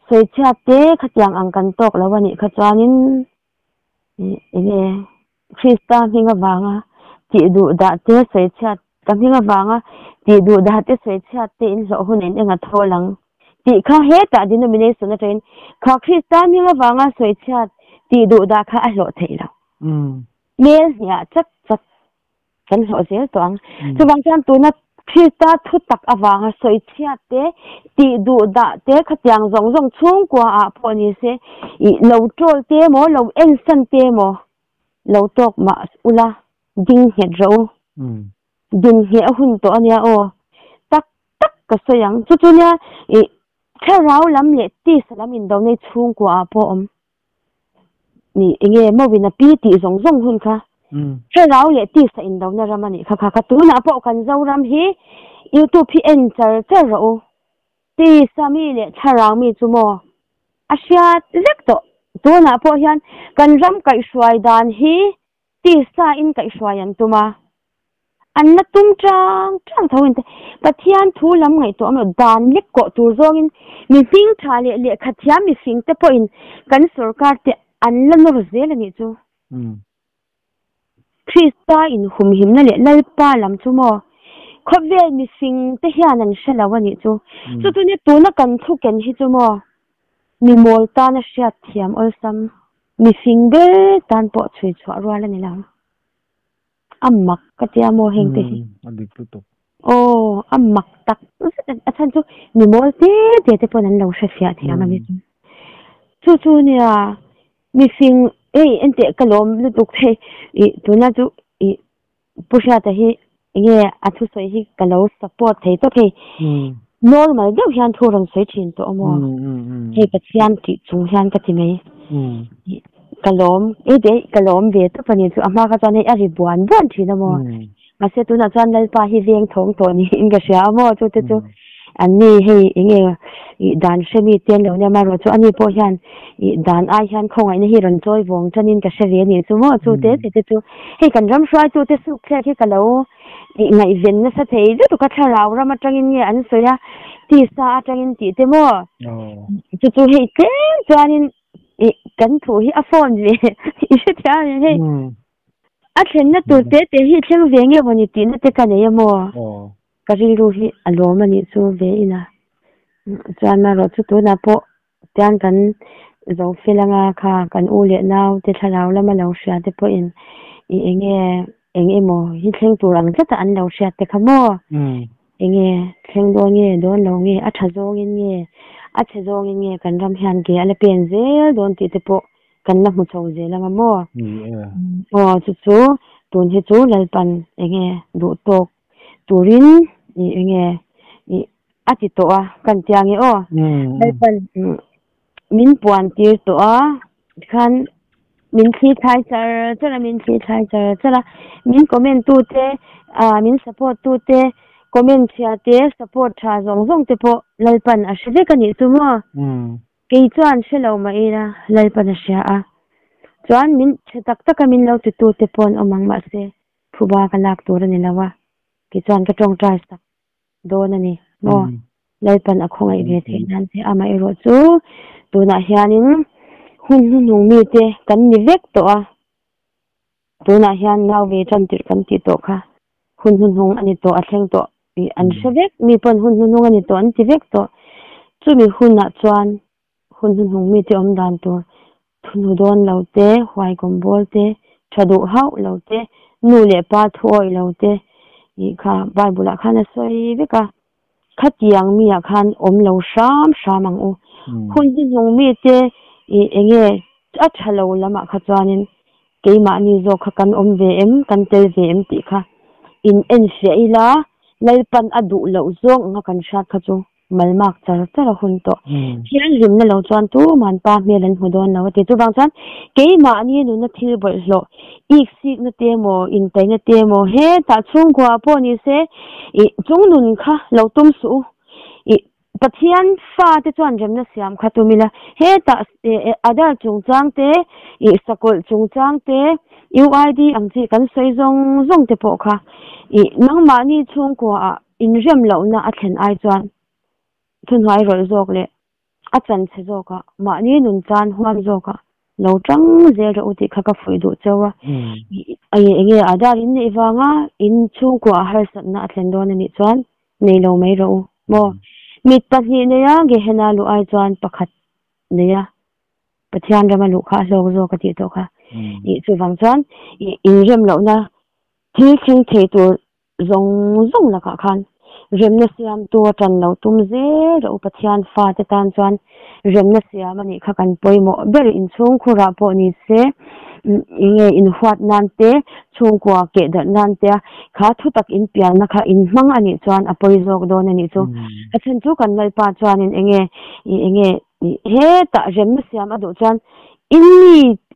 S2: sawichhiat te khatiang ang kan tawk lo a nih kha chuanin eng nge Krista hming avanga tih duh dah te sawichhiat ka hming avanga tih duh dah te sawichhiat te in hlawh hun in enga thawl ang tih kha hetah denomination atangin kha Krista hming avanga sawichhiat tih duh dah kha a hlawh theih lo. Mel hniah chat chat kan hlawh zel tawh ang. Chuvang chuan tuna Krista thutak avanga sawichhiat te, tih duh dah te khatiang zawng zawng chhungkua ah pawh ni se ih lo troll te emaw lo ensan te emaw lo tawk mah ula ding nghet rawh u. Din ngheh a hun tawh ania aw. Tak tak ka sawi ang. Chu chu nia ih thlarau lam leh tisa lam indo nei chhungkua ah pawh awm. Ni enge mawin a pi tih zawng zawng hun kha thlarau leh tisa indona ram a nih kha kha kha tunah pawh kan Zoram hi youtube hi en char char rawh u tisa mi leh thlarau mi chu maw a hriat vek tawh tunah pawh hian kan ram kaihhruai dan hi Tisa in kaihhruai an tum a, an la tum tang tang tho in te Pathian thu lam ngaihtuah awm lo dan lek kawh tur zawngin mi hming tha leh lehkha thiam mifing te pawhin kan sorkar te an la nawr zel a nih chu. Krista inhumhimna leh Lalpa lam chu maw khawvel mifing te hian an hre lo a nih chu. Chu chu nia tuna kan thu ken hi chu maw mi mawl tana hriat thiam awlsam Mifing ber tan pawh chhui chhuah rual a ni lo. A mak ka tia maw heng te hi.
S1: A dik lutuk.
S2: Aw, a mak tak zet a, a chhan chu mi mawl te te te pawn an lo hre fiah thiam a ni chu. Chu chu nia mifing ei enteh ka lawm lutuk thei ih tuna chu ih Pu Hriata hi enge a thusawi hi ka lo support thei tawp hei. Normal deuh hian thu rawn sawi thin tawh a maw? Hei Pathian tih chung hian ka ti mai. Ka lawm ei te ka lawm ve tawp a ni chu a hma kha chuan hei a ri buan buan thin a maw? Mahse tunah chuan Lalpa hi veng thawng tawh niin ka hria a maw chu te chu. An ni hei enge ih dan hre mi te an lo nia amaherawhchu ani pawh hian ih dan ai hian khawngaihna hi rawn chawi vawng tanin ka hre ve a nih chu maw chu te te te chu hei kan ram hruaitu te suk thlek hi ka lo ih ngaihven nasa thei lutuk a thlarau ram atangin nge an sawi a tisa atangin tih te maw chu chu hei tlem chuanin ih kan thu hi a phone ve i hrethiam em hei a thlenna tur te te hi thleng ve nge mawni tihna te ka nei a maw. Ka rilru hi a lawm a nih chu ve ina. Chuan marawh chu tunah pawh tian kan zo fel anga kha kan u leh nau te thlarau lama lo hria te pawhin i enge eng emaw hi thleng tur ang tlata an lo hriat te kha maw? Enge thleng dawn nge dawn lo nge a tha zawngin nge a chhe zawngin nge kan ram hian ke a la pen zel dawn tih te pawh kan la hmu chho zel anga maw? Aw chu chu tun hi chu Lalpan enge duh tawk turin i enge i a ti tawh a kan tia nge aw Lalpan min puan tir tawh a tikhan min thli thlai char char a min thli thlai char char a min comment tu te ah min support tu te comment chhia te support tha zawng zawng te pawh Lalpan a hre vek a nih chu maw kei chuan hre lo mah ila Lalpan a hria a chuan min chhe tak tak a min lo ti tu te pawh an awm ang mahse Phuba ka lak tur a ni lo a, tichuan ka tawngtai sak dawn a ni maw? Lalpan a khawngaih ve theih nan che amaherawh chu tunah hianin hun hnuhnung mite kan ni vek tawh a, tunah hian nau ve tan tirh kan tih tawh kha hun hnuhnung a ni tawh a thleng tawh tih an hre vek, mi pawn hun hnuhnung a ni tawh an ti vek tawh, chumi hunah chuan Hun hnuhnung mite awm dan tur thunu dawn lo te, huaikawm bawl te, tha duh hauh lo te, nu leh pa thuawih lo te tih kha Bible ah khan a sawi vek a. Khatiang mi ah khan awm lo hram hram ang u. Hun hnuhnung mite ih enge a tha lo lam ah kha chuanin keimahni zawk kha kan awm ve em, kan tel ve em tih kha in enfiah ila Lalpan a duh loh zawng anga kan hriat kha chu Malmak char char a hun tawh. Thianghlimna lo chuan tuman pa hmel an hmu dawn lo a ti. Chuvang chuan keimahni nuna thil bawlhhlawh, iksikna te emaw, intaina te emaw hetah chhungkua pawh ni se ih chung nun kha lo tum suh u. Ih Pathian fate chuan remna siam kha tum ila hetah Adar chungchang te, ih sakawlh chungchang te, UID ang chi kan sawi zawng zawng te pawh kha ih nangmahni chhungkuaah Inrem lohna a thlen ai chuan thuhnuai rawlh zawk leh a chanchhe zawkah mahni nun chan huam zawkah lo tang zel rawh u tih kha ka fuih duh cheu a. Enge Aadhaar in neih vanga in chhungkua a harsatna a thlen dawn a nih chuan nei lo mai rawh u maw? Mit pahnih neia Gehenna luh ai chuan pakhat neia Pathian rama luh kha a hlawk zawk a tih tawh kha. Chuvang chuan inrem lohna thil thleng thei tur zawng zawng lakah khan remna siamtu a tan lo tum zel rawh u Pathian fate tan chuan remna siam a nih kha kan pawimawh ber inchhungkhurah pawh ni se enge inhuat nan te chhungkua keh darh nan te a kha thutak inpialna kha inhmang a nih chuan a pawi zawk dawn a nih chu a chhan chu kan Lalpa chuanin enge enge hetah remna siam a duh chuan in mi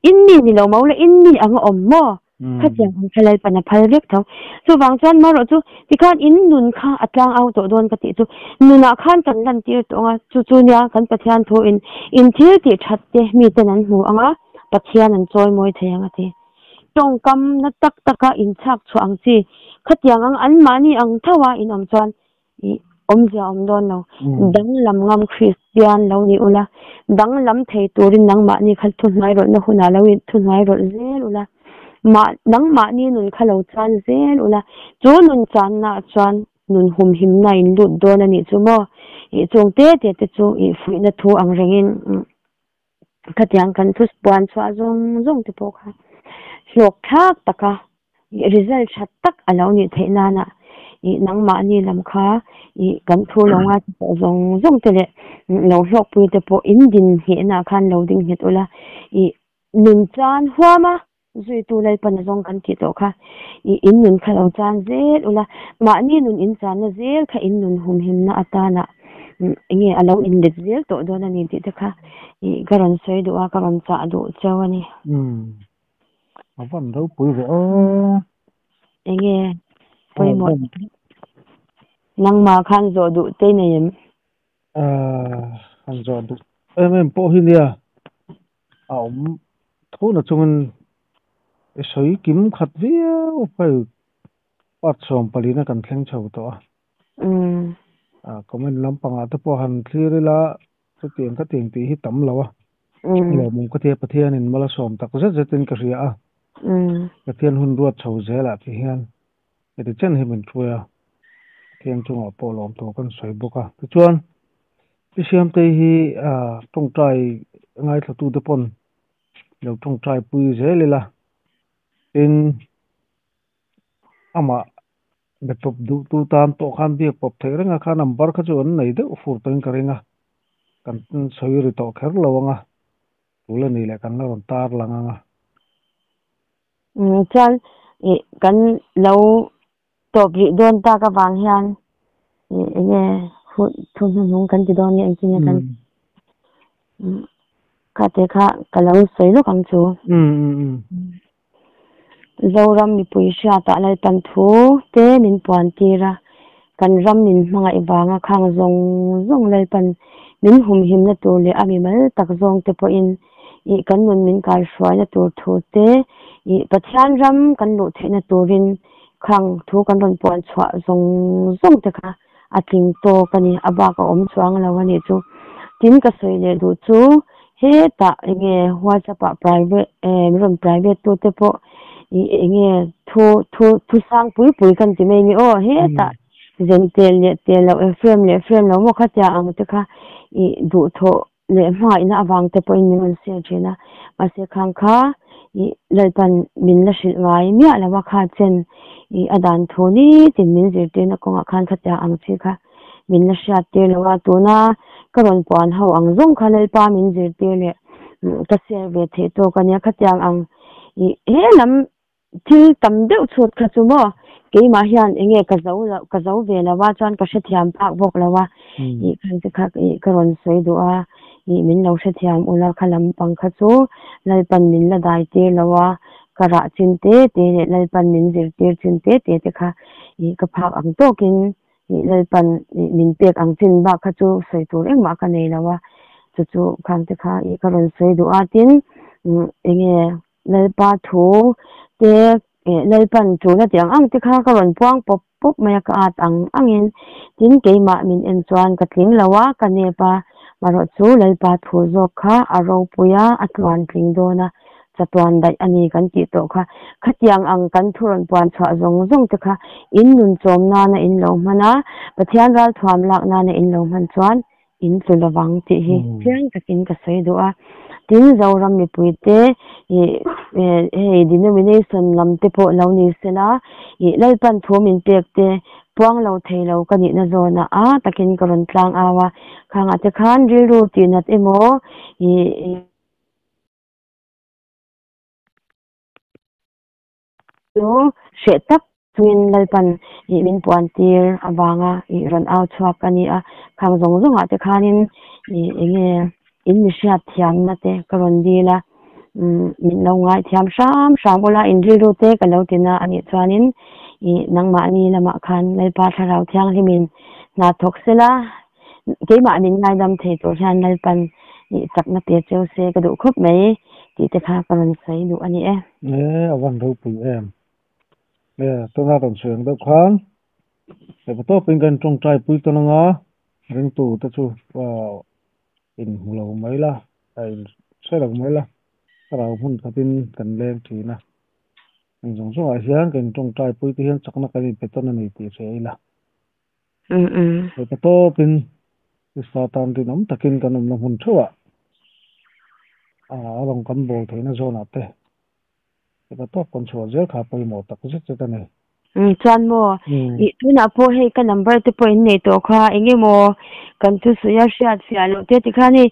S2: in mi ni lo mo la in mi ang a awm maw Khatiang ang kha Lalpan a phal vek tho. Chuvang chuan marawh chu tikhan in nun kha a tlang au tawh dawn ka tih chu nunah khan kan lantir tawh ang a, chu chu nia kan Pathian thu in in thil tih that te miten an hmu ang a, Pathian an chawi mawi thei ang a ti. Tawngkam na tak taka in chhak chhuah ang chi khatiang ang anmahni ang tho a in awm chuan Ih, awmzia awm dawn lo. Danglam ngam Kristian lo ni ula, danglam thei turin nangmahni kha thuhnuai rawlhna hunah lo in thuhnuai rawlh zel ula, mah nangmahni nun kha lo chan zel ula, chu nun channaah chuan nun humhimna in lut dawn a nih chu maw? Ih, chung te te te chu ih fuihna thu ang rengin khatiang kan thu puan chhuah zawng zawng te pawh kha hlawk thlak taka result tha tak a lo nih theih nana ih nangmahni lam kha ih kan thu lo ngai te pawh zawng zawng te leh lo hlawkpui te pawh in din nghehna ah khan lo ding nghet ula ih nun chan huam a zuitu Lalpana zawng kan tih tawh kha ih in nun kha lo chan zel ula mahni nun in channa zel kha in nun humhimna atana enge a lo inlet zel tawh dawn a ni tih te kha ih ka rawn sawi duh a ka rawn chah duh cheu a ni.
S1: A van ropui ve aw.
S2: Enge pawimawh. Nangmah khan zawh duh te i nei em?
S1: Han zawh duh em em pawh hi nia a awm tho na chungin i sawi kim khat viau hei part 14 na kan thleng chho tawh a. Comment lampangah te pawh han thlir ila chutiang ka tiang tih hi tam lo a. Lawmawm ka tia Pathianin mal a sawm tak zet zetin ka hria a. Pathian hun ruat chho zelah ti hian heti chen hi min hruai a, Pathian chungah pawh lawm tur kan sawi bawk a. Tichuan, Pi Siamtei hi tawngtai ngaithlatute pawn lo tawngtai pui zel ila, tin amah be pawp duhtu tan pawh khan biak pawp theih reng a, kha number kha chu an nei deuh fur tawhin ka ring a, kan sawi ri tawh kher lo ang a, tul a nih leh kan la rawn tar lang ang a.
S2: Chuan ih kan lo tawp rih dawn tak avang hian ih eng nge hun thu hnuhnung kan ti dawn nge engtin nge kan kha te kha ka lo sawi lawk ang chu. Zoram mipui hriatah Lalpan thu te min puan tir a, kan ram min hmangaih vanga khang zawng zawng Lalpan min humhimna tur leh a mimal tak zawng te pawhin ih kan nun min kaihruaina tur thu te ih Pathian ram kan luh theihna turin khang thu kan rawn puan chhuah zawng zawng te kha a tling tawk a ni, a bak a awm chuang lo a nih chu. Tin ka sawi leh duh chu hetah eng nge WhatsApp ah private eh min rawn private tu te pawh ih eng nge thu thu thu sang pui pui kan ti mai ni aw hetah zen tel leh tel loh eh frame leh frame lo maw khatia ang te kha ih duhthawh leh hmangaihna avang te pawhin min rawn share thin a, mahse khang kha ih Lalpan min la hrilh ngai miah lo a, kha chen ih a dan thu nitin min zirtirna kawngah khan khatia ang chi kha min la hriat tir lo a, tuna ka rawn puan ho ang zawng kha Lalpa min zirtir leh ka share ve theih tawk a nia, khatiang ang ih he lam Thil tam deuh chhut kha chu maw keimah hian eng nge ka zo loh ka zo ve lo a chuan ka hrethiam phak bawk lo a ih khan te kha ih ka rawn sawi duh a ih min lo hrethiam ula kha lampang kha chu Lalpan min la dai tir lo a ka rah chin te te leh Lalpan min zirtir chin te te te kha ih ka phak ang tawkin ih Lalpan ih min pek ang chin bak kha chu sawi tur engmah ka nei lo a chu chu khang te kha ih ka rawn sawi duh a tin eng nge Lalpa thu te eh Lalpan tuna tih ang ang te kha ka rawn puang pawp pawp mai a, ka at ang angin tin keimah min en chuan ka tling lo a, ka nep a, marawh chu Lalpa thu zawk kha a ropui a, a tluan tling dawn a, chatuan daih a ni kan tih tawh kha. Khatiang ang kan thu rawn puan chhuah zawng zawng te kha in nun chawm nana in lo hman a, Pathian ralthuam lak nana in lo hman chuan in tlu lovang tih hi chiang takin ka sawi duh a. Tin, Zoram mipuite ih hei denomination lam te pawh lo ni sela ih Lalpan thu min pek te puang lo thei lo ka nihna zawnah a takin ka rawn tlang au a. Khangah te khan rilru tihnat emaw ih Chu hreh tak chungin Lalpan ih min puan tir avanga ih rawn au chhuak a ni a, khang zawng zawngah te khanin ih eng nge in mi hriat thiamna te ka rawn dil a, umm min lo ngaithiam hram hram ula in rilru te ka lo ti na a nih chuanin ih nangmahni lamah khan Lalpa Thlarau Thianghlimin hna thawk sela keimah min ngaidam thei tur hian Lalpan ih chakna pe cheu se ka duh khawp mai tih te kha ka rawn sawi duh a ni e.
S1: E, a van ropui em. E, tuna rawn sawi ang deuh khan hei tawpin kan tawngtai pui tawn anga ringtu te chu in hmu lo mai la, a in hre lo mai la, thlarau hmun khatin kan leng thin a. Heng zawng zawngah hian kan tawngtai pui te hian chakna kan inpe tawn a ni tih hria ila. Hei ta tawpin Krista tan rinawm takin kan awmna hmun theuhah a rawn kan bawl theihna zawnah te hei ta tawp kan chhuah zel kha pawimawh tak zet zet a ni.
S2: Chuan maw ih tunah pawh hei ka number te pawh in nei tawh kha eng emaw kan thusawi a hriat fiah loh te tikhan hei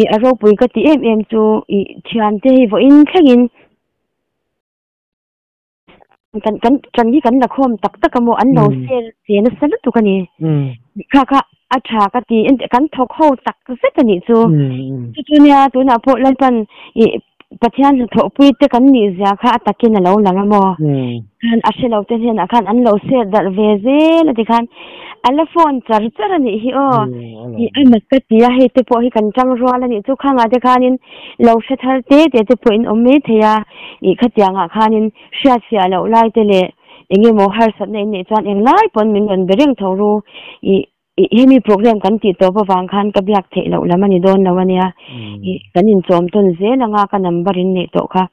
S2: ih a ropui ka ti em em chu ih thiante hei vawiin thlengin Kan kan ṭan hi kan la khawm tak tak a maw an lo sel che nasa lutuk a ni. Kha kha a ṭha ka ti kan thawk ho tak zet a nih chu. Chu chu nia tunah pawh Lalpan ih Pathian hnathawhpui te kan nih zia kha a takin a lo lang a maw. Khan a hre lo te hnenah khan an lo sel darh ve zel a ti khan. Ala phone char char anih hi aw. I a mak ka ti a, hei te pawh hi kan tang rual anih chu khangah te khanin lo hre thar te te te pawhin awm mai thei a, i khatiangah khanin hriatfiah loh lai te leh eng emaw harsatna in neih chuan englai pawn min rawn be reng tho ru. I i hemi program kan tih tawp avang khan ka biak theih loh lam a ni dawn lo ania. I kan inchawm tawn zel anga ka number in neih tawh kha.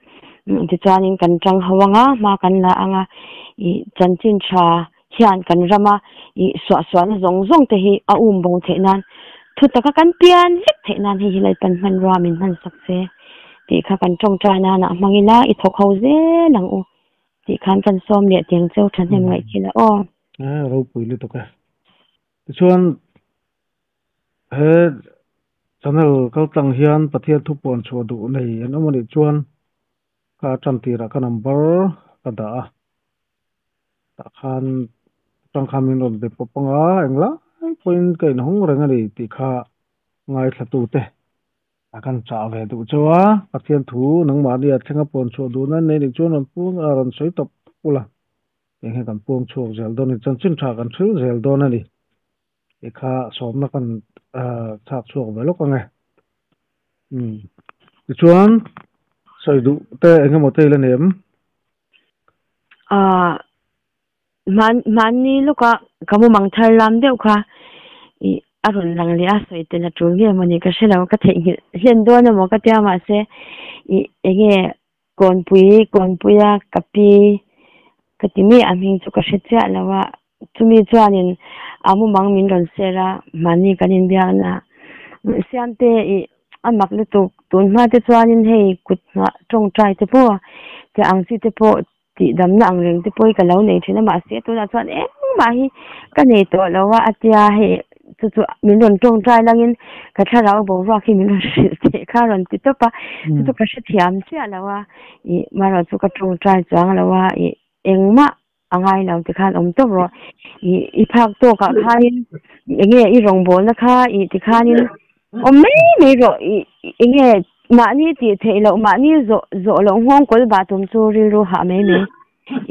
S2: Tichuanin kan tang ho anga hma kan la anga i chanchin tha hian kan rama i suahsuahna zawng zawng te hi a um bo theih nan thu taka kan pian vek theih nan hei hi Lalpan hmanrua min hman sak se tih kha kan tawngtai nana hmang ila i thawk ho zel ang u tih khan kan sawm leh tiang cheu thahnem ngaih thil a aw.
S1: Ropui lutuk e. Tichuan he channel kaltlang hian Pathian thu puan chhuah duh nei an awm anih chuan ka tan tirah ka number ka dah a. Tah khan atang khan min rawn be pawp anga englai pawhin ka inhawng reng a ni tih kha ngaithlatute a kan chah ve duh chauh a. Pathian thu nangmahni a thlenga puan chhuah duhna an nei nih chuan rawn puang a rawn sawi tawp tawp ula eng hi kan puang chhuak zel dawn a ni chanchin tha kan hril zel dawn a ni tih kha sawmna kan chhak chhuak ve lawk ang e. Umm tichuan sawi duh te eng emaw te ila nei em?
S2: Ahh hmanni lawka ka mumang thar lam deuh kha ih a rawn lang leh a sawi tel a tul nge mawni ka hre lo ka theihnghilh hlen dawn emaw ka tia mahse ih eng nge kawnpui kawnpuia ka pi ka ti mai a hming chu ka hre chiah lo a chumi chuanin a mumang min rawn share a hmanni kan inbiakna Siamte ih a mak lutuk tun hma te chuanin hei kut hnah tawngtai te pawh tih ang chi te pawh tih damna ang reng te pawh hi ka lo nei thin a mahse tunah chuan engmah hi ka nei tawh lo a a tia hei chu chu min rawn tawngtai langin ka thlarau boruak hi min rawn hrilh theih kha a rawn ti tawp a chu chu ka hrethiam chiah lo a ih marawh chu ka tawngtai chuang lo a ih engmah a ngai lo tikhan awm tawp rawh. I i phak tawkah khanin enge i rawngbawlna kha i tikhanin awm mai mai rawh. I enge mahni tih theih loh mahni zawh zawh loh nghawng kawl bah tum chu rilru hah mai mai.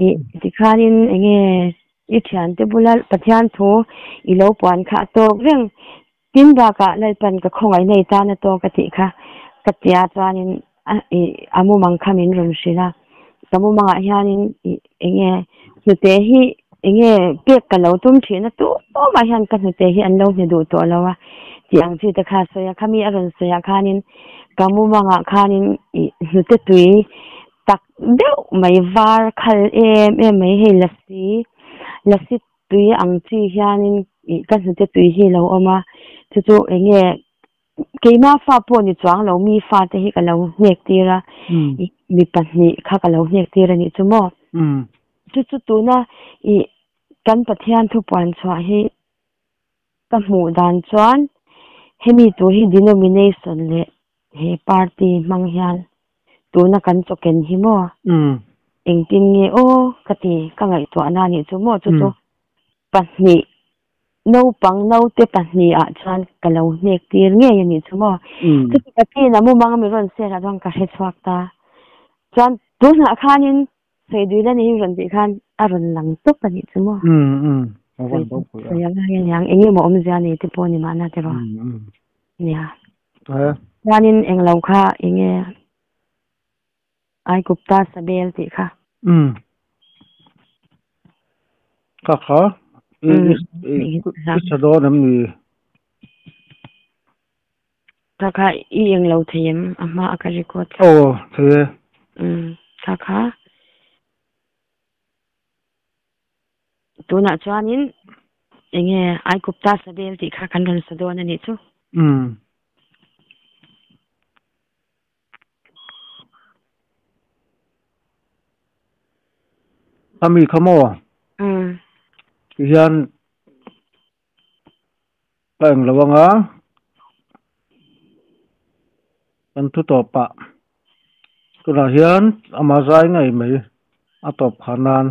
S2: I tikhanin enge i thiante bula Pathian thu i lo puan kha a tawk reng. Tin bakah Lalpan ka khawngaihna i tan a tawk a tih kha ka tia chuanin a ih a mumang kha min rawn hrilh a, ka mumangah hianin ih eng nge hnute hi eng nge pek ka lo tum thin a tumah hian ka hnute hi an lo hne duh tawh lo a tih ang chi te kha a sawi a, khami a rawn sawi ah khanin ka mumangah khanin ih hnute tui tak deuh mai var khal em em mai hei lasi lasi Tui ang chi hianin ih ka hnute tui hi lo awm a, chu chu eng nge keima fa pawh ni chuang lo mi fate hi ka lo hnek tir a, ih mi pahnih kha ka lo hnek tir a nih chu maw? Chu chu tuna ih kan Pathian thupuan chhuah hi ka hmuh dan chuan hemi tur hi denomination leh he party hmang hian tuna kan chawken hi maw? Engtin nge aw ka ti ka ngaihtuahna anih chu maw chu chu pahnih naupang naute pahnih ah chuan ka lo hnek tir ngei anih chu maw? Chuti ka tina mumang mi rawn share ah chuan ka hre chhuak ta. Chuan tunah khanin Sawiduila nei rawn tih khan a rawn lang tawp anih chu maw? Sawi ang hian aniang eng emaw awmzia nei te pawh ni mahna tiraw? Nia. Chuanin englo kha eng nge Aigupta Sabel tih kha.
S1: Kha kha i tha dawn em ni?
S2: Kha kha i englo thei em a hma a ka record
S1: kha. Aw thei e.
S2: Kha kha tunah chuanin eng nge Aigupta Sabel tih kha kan rawn sa dawn a nih chu.
S1: Ami kha maw? Tihian Ka eng lo anga kan thu tawp ah tunah hian ama zai ngei mai a tawp kha nan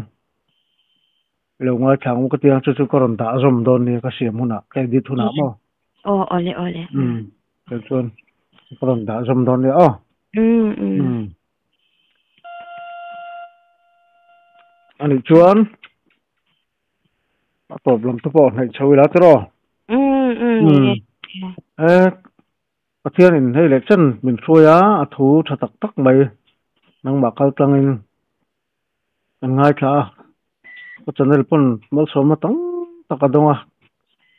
S1: i lo ngaithla ang u ka tia chu chu ka rawn dah zawm dawn nia ka siam hunah ka edit hunah maw
S2: Aw awle awle
S1: umm kei chuan ka rawn dah zawm dawn nia aw
S2: umm umm
S1: anih chuan. A tawp lam te pawh hnaih chho ila tiraw?
S2: Umm
S1: E Pathianin hei leh chen min hruai a, a thu tha tak tak mai nangmah kal tlangin kan ngaithla a, ka channel pawn malsawmna tam tak a dawng a,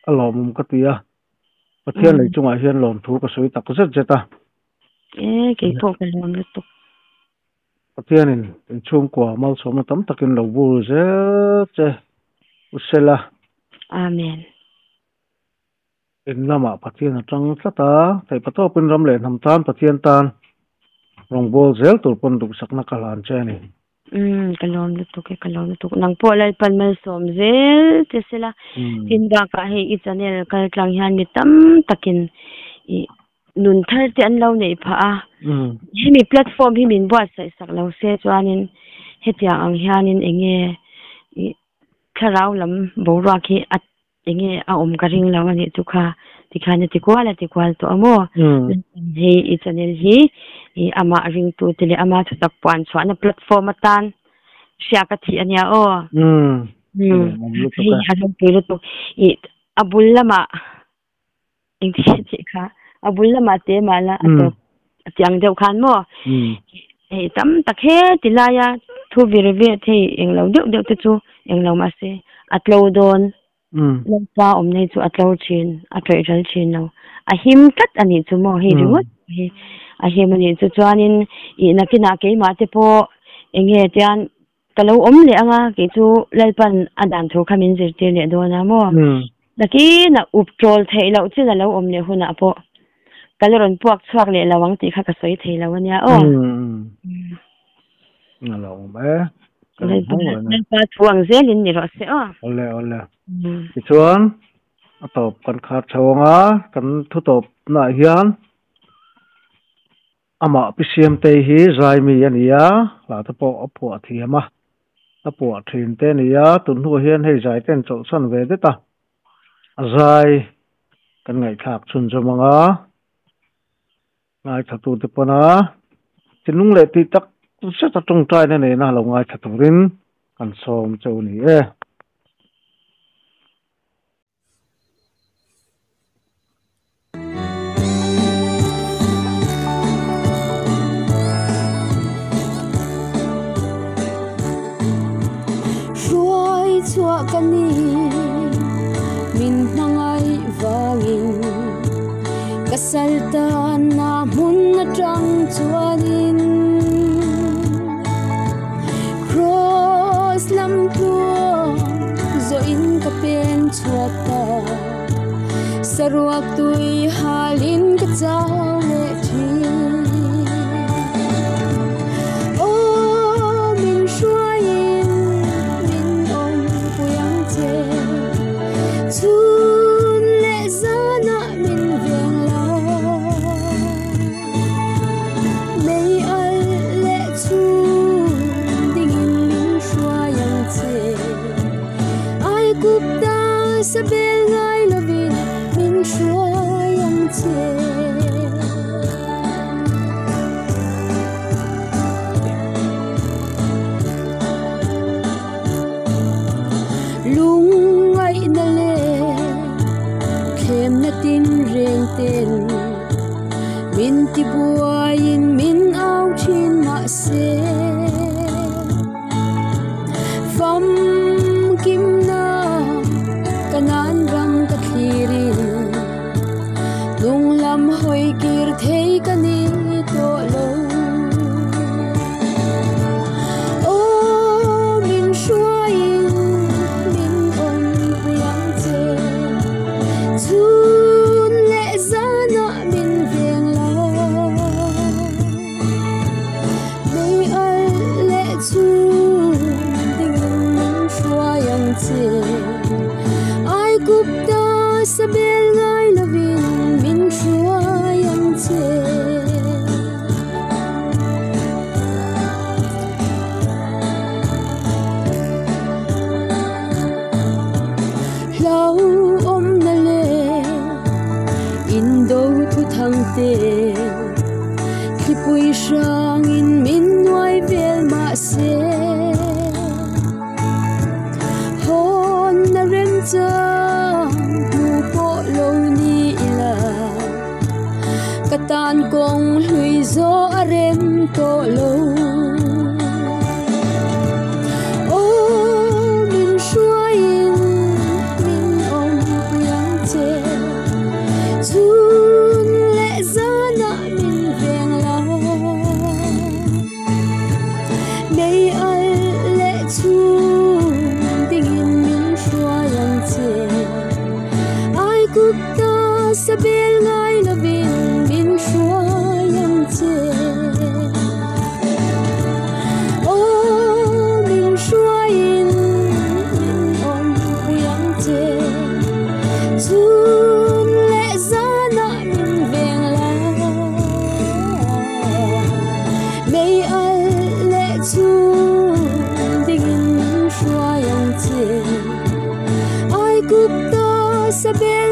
S1: a lawmawm ka ti a, Pathian lei chungah hian lawmthu ka sawi tak zet zet a.
S2: E keipawh ka lawm lutuk.
S1: Pathianin inchhungkua malsawmna tam takin lo bur zel che u sela.
S2: Amen.
S1: In lamah Pathian a tang tlat a, theihpatawpin ram leh hnam tan Pathian tan rawngbâwl zel tur pawn duhsakna ka hlan che a ni.
S2: Umm ka lawm lutuk e, ka lawm lutuk. Nang pawh Lalpan malsawm zel che sela. Tin bakah hei i channel kal tlang hian mi tam takin i nun thar te an lo neih phah a. Hemi platform hi min buatsaih sak lo se chuanin hetiang ang hianin eng nge i thlarau lam boruak hi a enge a awm ka ring lo anih chu kha tikhan a ti kual a ti kual tawh a maw hei i channel hi i amah ringtu te leh ama thutak puan chhuahna platform atan hria ka thih ania aw hei a ropui lutuk i a bul lamah engtin tih kha a bul lamah te mah la a tawp a tiang deuh khan maw hei tam tak he ti laia thu vir vet hei englo deuh deuh te chu englo mahse a tlo dawn lalpa awmna hi chu a tlo thin a tawih ral thin lo a him tlat a nih chu maw hei ringawt hi a him a nih chu chuanin ih nakinah keimah te pawh enge tian Ka lo awm leh anga kei chu Lalpan a dan thu kha min zirtir leh dawn a maw? Nakin a up ṭawl theih loh chin a lo awm leh hunah pawh ka la rawn puak chhuak leh lo ang tih kha ka sawi thei lo a nia aw.
S1: A lo awm e. Ka lo hmang reng e.
S2: Lalpa thu ang zelin ni rawh se aw.
S1: Awle awle. Tichuan a tawp kan khar chho anga kan thu tawpnaah hian Amah Pi Siamtei hi Zaimi a ni a, hla te pawh a phuah thiam a, a phuah thin te a ni a, tun hnuah hian hei zai ten chawlhsan ve det a, a zai kan ngaihthlak chhunzawm ang a, ngaithlatute pawna thinlung leh tih tak zet a tawngtaina nena lo ngaithla turin kan sawm cheu ni e.
S3: Hruai chhuah ka ni min hmangaih vangin ka sal tanna hmun atang chuanin Kraws lam tluang zawh in ka pen chhuak ta saruak tui hal in ka chau leh thin Aw min hruai in min awm pui ang che chhun leh zanah min veng la. Mei alh leh chhung dingin min hruai ang che. Ai kup ta sa bel ngai lovin min hruai ang che. Sabel.